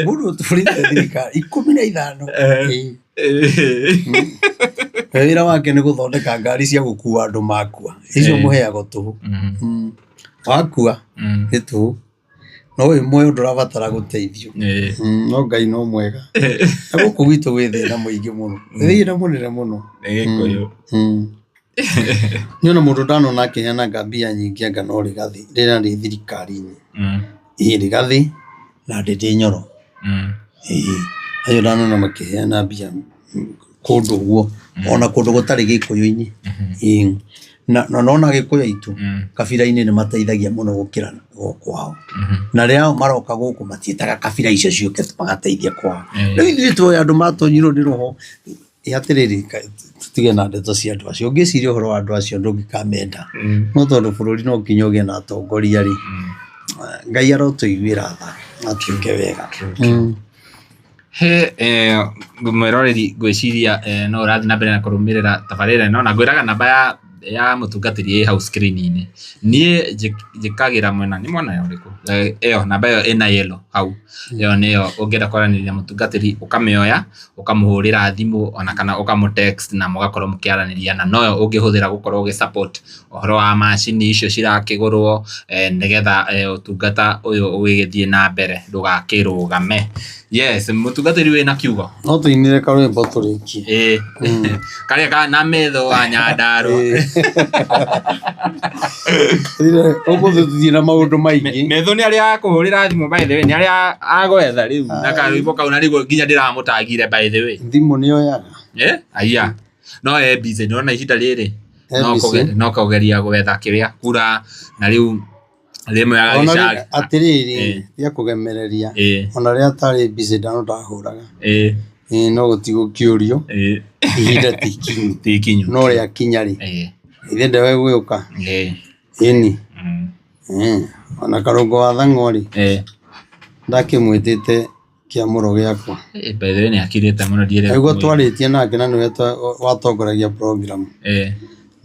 Mũndũ ũtũrĩte thirikari 15. Wĩra wake nĩ gũthondeka ngari cia gũkua andũ makua. Icio mũheagwo tũhũ. Wakua nĩ tũhũ. No wĩ muoyo ndũrabatara gũteithio. No Ngai no mwega. Na gũkũ gwitũ gwĩ thĩna mũingĩ mũno. Thĩna mũnene mũno. Nĩ Gĩkũyũ. Niĩ ona mũndũ ndanona akĩheanaga mbia nyingĩ anga no Rigathĩ rĩrĩa arĩ thirikari-inĩ. Ĩĩ Rigathĩ na Ndĩndĩ Nyoro. Ĩĩ acio ndanona makĩheana mbia. Kũndũ ũguo ona kũndũ gũtarĩ gĩkũyũ-inĩ. Ĩĩ. Na nona gĩkũyũ aitũ kabira-inĩ nĩ mateithagia mũno gũkĩra kwao. Na rĩrĩa maroka gũkũ matiĩtaga kabira icio ciũke magateithie kwao. Rĩu ithuĩ tũĩ andũ matonyirwo nĩ roho. Ĩ atĩrĩrĩ, tũtige na ndeto cia andũ acio. Ũngĩciria ũhoro wa andũ acio ndũngĩkamenda. No tondũ bũrũri no nginya ũgĩe na atongoria rĩ, Ngai arotũiguĩra tha na atwĩke wega. He mwĩroreri ngwĩciria no ũrathiĩ na mbere na kũrũmĩrĩra tabarĩra ĩno na ngwĩraga namba ya mũtungatĩri ĩ hau screen-inĩ. Niĩ njĩkagĩra mwena, nĩ mwena ũrĩkũ? Ĩyo namba ĩyo ĩna yellow hau, ĩyo nĩyo ũngĩenda kwaranĩria na mũtungatĩri ũkamĩoya ũkamũhũrĩra thimũ ona kana ũkamũ text na mũgakorwo mũkĩaranĩria na noyo ũngĩhũthĩra gũkorwo ũgĩ support ũhoro wa macini icio cirakĩgũrwo nĩgetha ũtungata ũyũ ũgĩgĩthiĩ na mbere ndũgakĩrũgame. Yes, mũtungatĩri wĩna kiugo? No tũinĩre karwĩmbo tũrĩkie. Ĩĩ. Karĩa ka na metho wa Nyandarũa. Ũmũthĩ tũthiĩ na maũndũ maingĩ. Metho nĩ arĩa akũhũrĩra thimũ by the way, nĩ arĩa agwetha rĩu na karwĩmbo kau na nĩguo nginya ndĩramũtagire by the way. Thimũ nĩ oyaga. Eh? Aya. No e busy nĩwona ihinda rĩrĩ. E No busy. no kũgeria gwetha kĩrĩa kura na rĩu rĩmwe Ona agagĩcagi. atĩrĩrĩ, Ĩĩ. tiga kũgemereria. Ĩĩ. Ona rĩrĩa atarĩ busy ndano ndahũraga. Ĩĩ. Ĩĩ no gũtigũkĩũrio. Ĩĩ. Ihinda ti ikinyu. Ti ikinyu. No rĩakinya rĩ, Ĩĩ. ithe ndewe gũgĩũka. Ĩĩ. Ĩni. Ona karũngo wa thang'wa rĩ, Ĩĩ. ndakĩmwĩtĩte kĩamũro gĩakwa. Ĩĩ, by the way nĩ akirĩte mũno ndiĩrĩ. Nĩguo twarĩtie nake na nĩwe watongoragia program. Ĩĩ.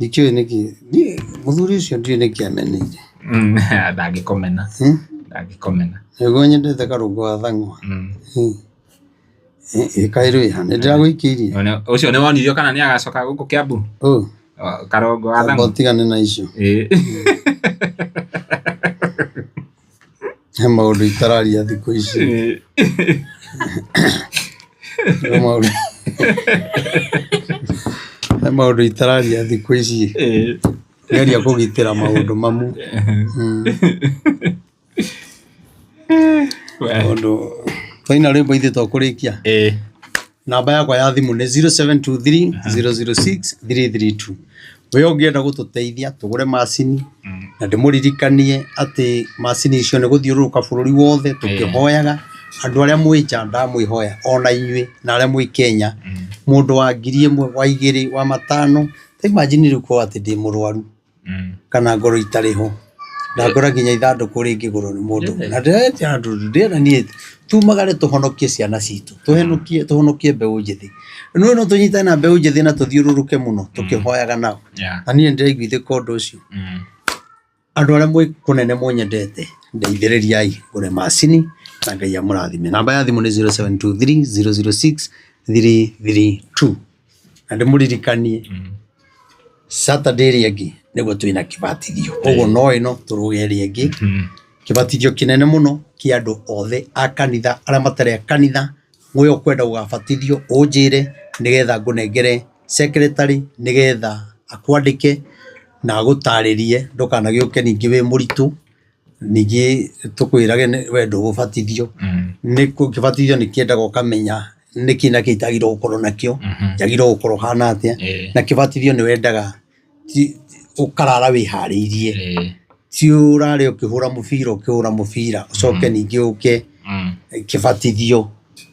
Ndikĩũĩ nĩkĩ, niĩ mũthuri ũcio ndiũĩ nĩkĩ ameneire. Ndangĩkũmena. Ndangĩkũmena. Nĩguo nyendete karũngo wa thang'wa. Ĩ kaĩ rwĩha, nĩ ndĩragũikĩirie. Ũcio nĩ wonirio kana nĩ agacoka gũkũ Kiambu? Ũ. Karongo wa Amba thang'wa. ũtigane na icio. Ĩĩ. He maũndũ itararia thikũ ici. He maũndũ he maũndũ itararia thikũ ici. Ĩĩ. Geria kũgitĩra maũndũ mamu. Tondũ twaina rwĩmbo ithuĩ tũkũrĩkia. Ĩĩ. Namba yakwa ya thimũ nĩ 0723 006 332. We ũngĩenda gũtũteithia tũgũre macini na ndĩmũririkanie atĩ macini icio nĩ gũthiũrũrũka bũrũri wothe tũkĩhoyaga andũ arĩa mwĩ nja ndamwĩhoya ona inyuĩ na arĩa mwĩ Kenya mũndũ wa 1000 wa 2 wa 5 ta imagine rĩu korwo atĩ ndĩ mũrwaru kana ngorwo itarĩ ho ndangora nginya ithandũkũ rĩngĩgũrwo nĩ mũndũ na ndĩretia andũ ndĩrenda niĩ tumagare tũhonokie ciana citũ tũhonokie tũhonokie mbeũ njĩthĩ no no tũnyitane na mbeũ njĩthĩ na tũthiũrũrũke mũno tũkĩhoyaga nao na niĩ nĩndĩraiguithĩka ũndũ ũcio andũ arĩa mwĩ kũnene mũnyendete ndeithĩrĩriai ngũre macini na Ngai amũrathime namba ya thimũ nĩ 0723 006 332 na ndĩmũririkanie Saturday ĩrĩa ĩngĩ nĩguo twĩna kĩbatithio koguo no ĩno tũrũge ĩrĩa ĩngĩ kĩbatithio kĩnene mũno kĩa andũ othe a kanitha arĩa matarĩ a kanitha we ũkwenda gũgabatithio ũnjĩre nĩgetha ngũnengere secretary nĩgetha akwandĩke na agũtarĩrie ndũkanagĩũke ningĩ wĩ mũritũ ningĩ tũkwĩrage we ndũgũbatithio nĩ kĩbatithio nĩ kĩendaga ũkamenya nĩkĩ na kĩ itagĩrĩirwo gũkorwo nakĩo njagĩrĩirwo gũkorwo hana atĩa na kĩbatithio nĩ wendaga ũkarara wĩharĩirie ti ũrare ũkĩhũra mũbira ũkĩhũra mũbira ũcoke ningĩ ũke kĩbatithio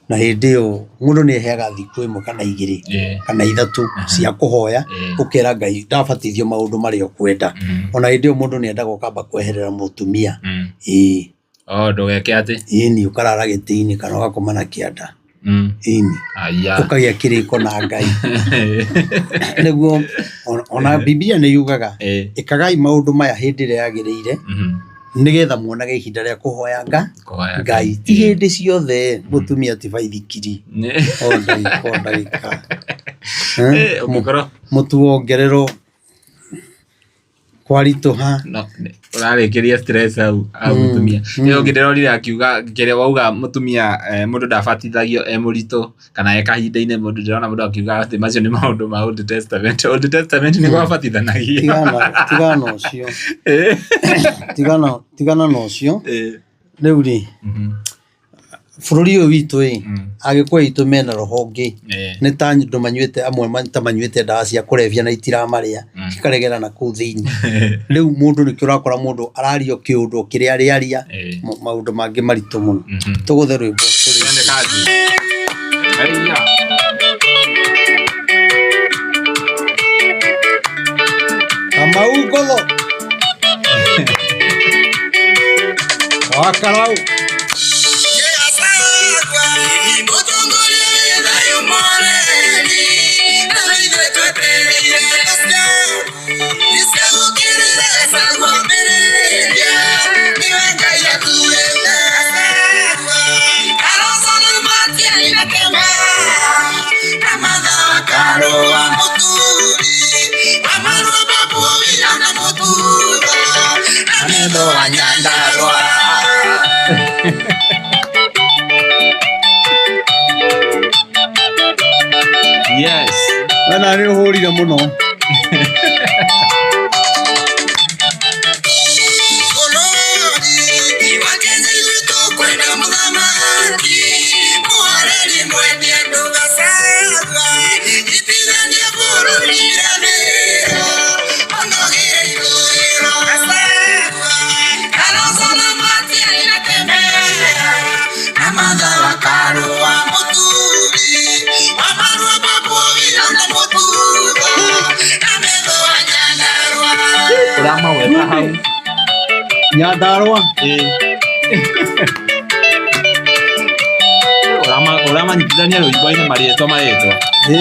na hĩndĩ ĩyo mũndũ nĩ eheaga thikũ ĩmwe kana igĩrĩ kana ithatũ cia kũhoya ũkera Ngai ndabatithio maũndũ marĩa ũkwenda ona hĩndĩ ĩyo mũndũ nĩ endaga ũkamba kweherera mũtumia ĩĩ Oh, ndũgeke atĩ ĩni ũkarara gĩtĩ-inĩ kana ũgakoma na kĩanda ĩni Aya. ũkagĩa kĩrĩko na Ngai nĩguo ona Biblia nĩ yugaga ĩkagai maũndũ maya hĩndĩ ĩrĩa yagĩrĩire nĩgetha muonage ihinda rĩa kũhoya Kũhoya Ngai ti hĩndĩ ciothe mũtumia ti baithikiri o ndagĩka o ndagĩka Ũngĩkorwo mũtu wongererwo kwaritũha no ũrarĩkĩria stress hau hau mũtumia ĩyo ũngĩ ndĩronire akiuga kĩrĩa wauga mũtumia mũndũ ndabatithagio e mũritũ kana e kahinda-inĩ mũndũ ndĩrona mũndũ akiuga atĩ macio nĩ maũndũ ma Old Testament Old Testament nĩ gwabatithanagia tigana na ũcio tigana tigana na ũcio rĩu rĩ Bũrũri ũyũ witũ ĩ, Agĩkũyũ aitũ mena roho ũngĩ, nĩ ta andũ manyuĩte amwe ta manyuĩte ndawa cia kũrebia na itiramarĩa, cikaregera na kũu thĩinĩ. Rĩu mũndũ nĩkĩo ũrakora mũndũ araria kĩũndũ kĩrĩa arĩaria, maũndũ mangĩ maritũ mũno. Tũgũthe rwĩmbo tũrĩ. Twende kazi. Haiya. Kamau Ngotho. Wa Karau. Yes. Wena nĩ ũhũrire mũno. Ũramaweta hau. Nyandarũa. Ũramanyitithania rwĩmbo-inĩ marĩtwa marĩtwa. Ĩ.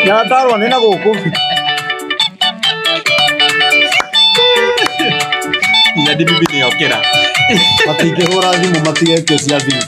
Nyandarũa nĩ na gũkũ. Nginya DPP nĩyokĩra. Matingĩhũra thimũ matigetio cia thiri.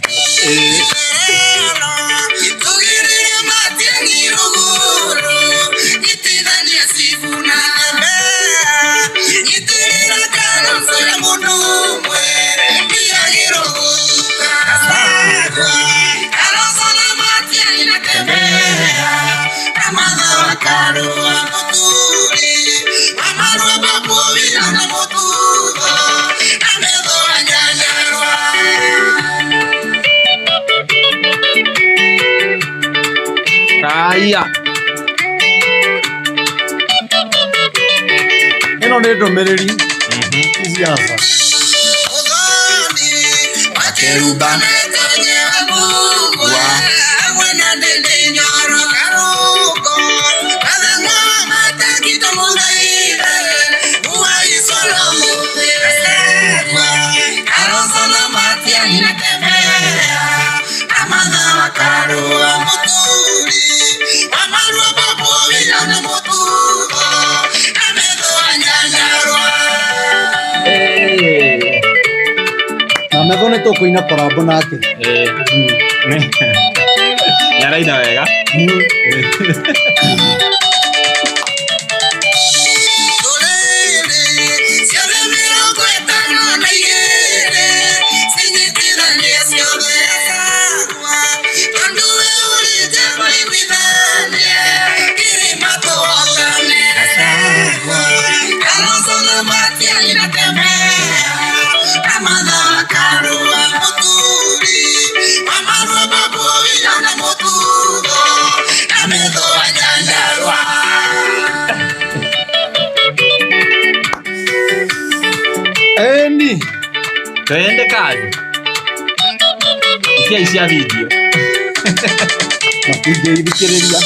Haya. Ĩno nĩ ndũmĩrĩri ici aca. Akeruba. Na metho nĩ tũkũina korambo nake. Nĩaraina wega. Eni. Twende kazi. Ikia cia video. Matingĩthikĩrĩria.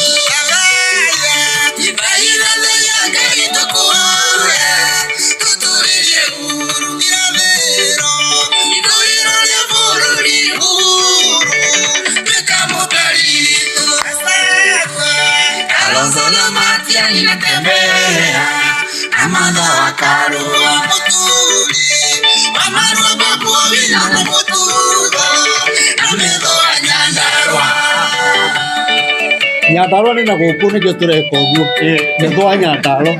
Nyandarua nĩ na gũkũ nĩkĩo tũreka ũguo. Nĩ twa Nyandarua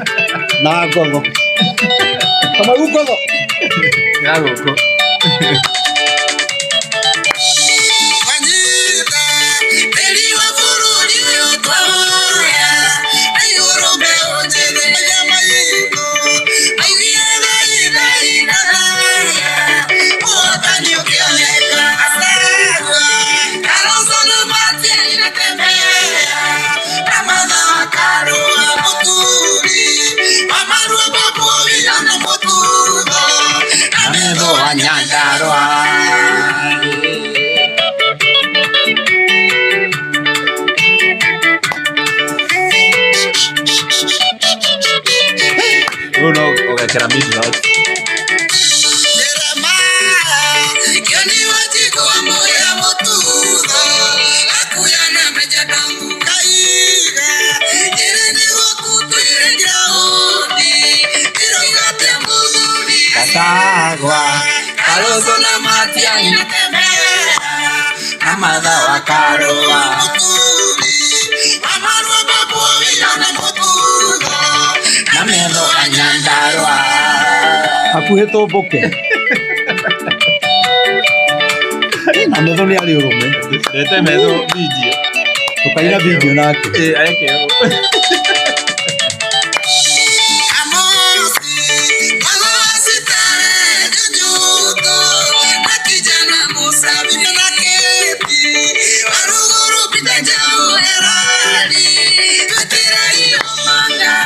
na ngotho. Kamau ngotho. Ya gũkũ. Ametho a Nyandarua. Rĩu no ũgekĩra mid-roll. Gachagua, Kalonzo na Matiang'i na Martha wa Karua. Na metho a Nyandarua. Hakuhĩ tũmbũke. Na metho nĩ arĩ ũrũme. Ndete metho video. Tũkaina video nake. Ĩ, eke ũguo.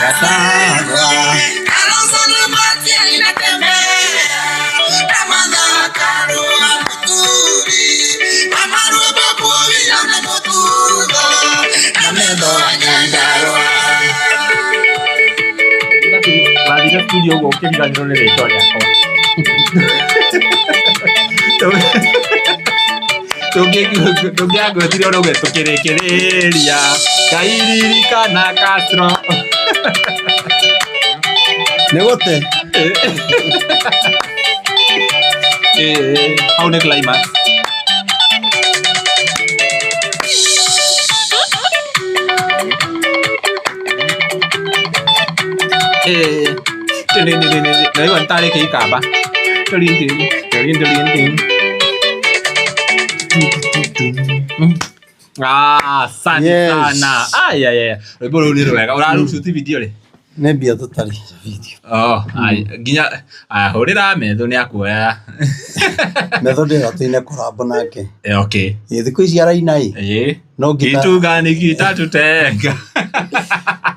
Gachagua. Na metho a Nyandarua. Wathire studio ũguo ũkĩriganĩrwo nĩ rĩtwa rĩakwa. Tũngĩagwetire ũrauge tũkĩrĩkĩrĩria Ngai ririkana Castro. Nĩ gũte. Ĩ, hau nĩ climax. Ĩ, tĩrĩ, na igo nĩ tarĩ kĩikamba. Tũrin, tĩrin, tũrin, tũrin, tĩrin. Ah, asante Yes. sana. Ai, ai, ai. Rwĩmbo rũu nĩ rwega. Ũrarũcuti video rĩ? Nĩ mbia tũtarĩ video. Oh, ai, nginya aya hũrĩra metho nĩ akuoya. Metho ndĩra tũine kũrambo nake. Eh, okay. Ĩ, thikũ ici araina ĩ. Ĩ. No ngita Kitu gani kitatutenga?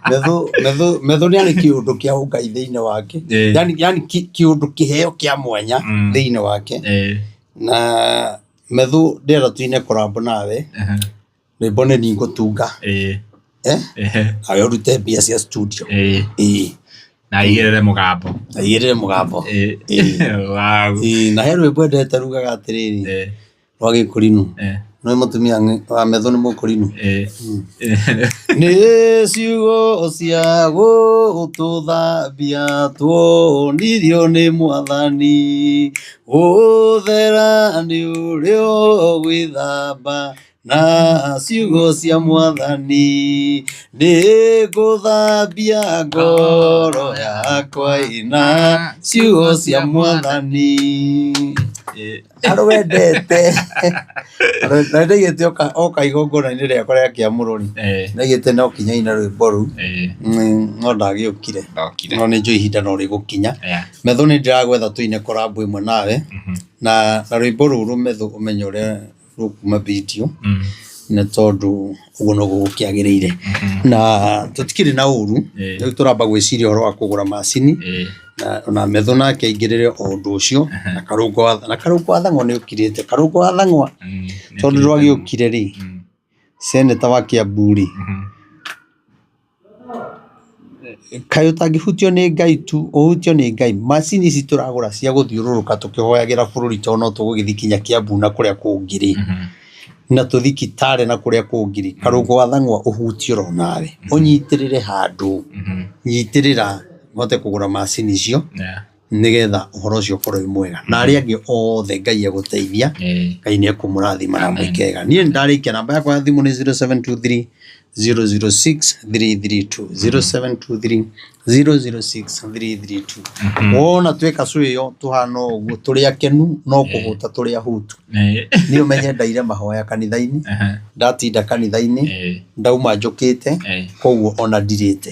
metho metho metho nĩ arĩ kĩũndũ kĩa ũngai thĩinĩ wake. Ĩ. Yani yani kĩũndũ kĩheo kĩa mwanya thĩinĩ wake. Ĩ. Na metho ndĩrenda tũine kũrambo nawe. Aha. Rwĩmbo nĩ ningũtunga. Ĩ. Eh? Ehe. Nawe ũrute mbia cia studio. Ĩ. Ĩ. Na aigĩrĩre mũgambo. Aigĩrĩre mũgambo. Ĩ. Ĩ. Wow. Ĩ, na he rwĩmbo endete rugaga atĩrĩrĩ Ĩ. rwa gĩkũrinũ. Ĩ. Nĩ mũtumia wa metho nĩ mũkũrinũ. Ĩ. Nĩ ciugo cia gũtũthambia tuonirio nĩ Mwathani, gũthera nĩ ũrĩa ũgwĩthamba na ciugo cia Mwathani, nĩ ngũthambia ngoro yakwa ĩna ciugo cia Mwathani. Ĩ. Arwendete. Na ndaigĩte oka igongona-inĩ rĩakwa rĩa kĩamũrũri. Ĩ. Ndaigĩte no kinya ina rwĩmbo rũu. Ĩ. No ndagĩũkire. Ndokire. No nĩ njũĩ ihinda no rĩgũkinya. Yeah. Metho nĩ ndĩragwetha tũine korambo ĩmwe nawe. Na rwĩmbo rũrũ metho ũmenye ũrĩa rũkuma video. Nĩ tondũ ũguo noguo gũkĩagĩrĩire. Na tũtikĩrĩ na ũru. Rĩu tũramba gwĩciria ũhoro wa kũgũra macini. Ĩ. Na metho nake aingĩrĩre o ũndũ ũcio. Na Karũngo wa Thang'wa nĩ ũkirĩte. Karũngo wa Thang'wa tondũ ndwagĩũkire rĩ, seneta wa Kiambu rĩ, kaĩ ũtangĩhutio nĩ Ngai tu, ũhutio nĩ Ngai. Macini ici tũragũra cia gũthiũrũrũka tũkĩhoyagĩra bũrũri tondũ no tũgũgĩthiĩ nginya Kiambu na kũrĩa kũngĩ rĩ, na tũthiĩ Kitale na kũrĩa kũngĩ rĩ, Karũngo wa Thang'wa ũhutio oro nawe, ũnyitĩrĩre handũ, nyitĩrĩra ũhote kũgũra macini icio nĩgetha ũhoro ũcio ũkorwo wĩ mwega. Na arĩa angĩ othe Ngai egũteithia, Ngai nĩ ekũmũrathima na mwĩke wega. Niĩ nĩ ndarĩkia, namba yakwa ya thimũ nĩ 0723 006 332, 0723 006 332. Wona twĩka cũ ĩyo tũhana ũguo tũrĩ akenu no kũhũta tũrĩ ahutu, niĩ ũmenye ndaire mahoya kanitha-inĩ, ndatinda kanitha-inĩ, ndauma njũkĩte, koguo ona ndirĩte.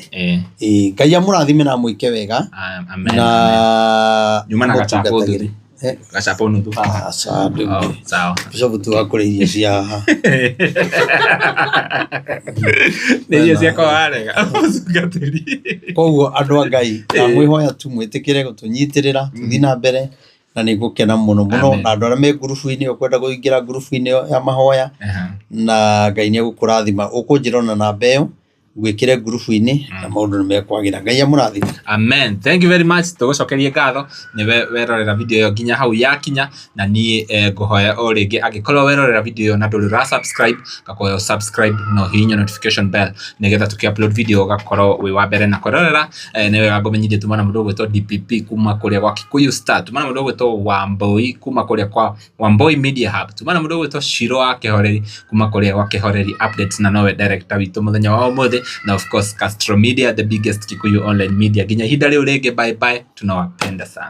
Ĩĩ, Ngai amũrathime na amwĩke wega. Amen. Na Nyuma na gachapo. amũtungatagĩre. Nuthu. Gachapo nuthu. Aca. Oh, sawa. Bishop tu wakũrĩa irio cia haha. Nĩ irio ciakwa warega mũtungatĩri. Koguo andũ a Ngai, ndamwĩhoya tu mwĩtĩkĩre gũtũnyitĩrĩra tũthiĩ na mbere, na nĩ ngũkena mũno mũno. Amen. Na andũ arĩa me ngurubu-inĩ ĩyo, kwenda kũingĩra ngurubu-inĩ ĩyo ya mahoya, na Ngai nĩ egũkũrathima. Ũkũnjĩra ona namba ĩyo ngwĩkĩre ngurubu-inĩ na maũndũ nĩ mekwagĩra. Ngai amũrathime. Amen, thank you very much. Tũgũcokerie ngatho nĩwe werorera video ĩyo nginya hau yakinya, na niĩ ngũhoya o rĩngĩ, angĩkorwo werorera video ĩyo na ndũrĩ ũra subscribe, ngakũhoya subscribe na ũhihinye notification bell nĩgetha tũkĩ upload video ũgakorwo wĩ wa mbere na kwĩrorera. Nĩ wega ngũmenyithie tuma na mũndũ ũgwĩtwo DPP kuma kũrĩa gwa Kikuyu Star, tuma na mũndũ ũgwĩtwo Wambui kuma kũrĩa kwa Wambui Media Hub, tuma na mũndũ ũgwĩtwo Shiro wa Kĩhoreri kuma kũrĩa gwa Kĩhoreri Updates, na nowe director witũ mũthenya wa ũmũthĩ, na of course Castro Media, the biggest Kikuyu online media. Nginya ihinda rĩu rĩngĩ, bye bye, tunawapenda sana.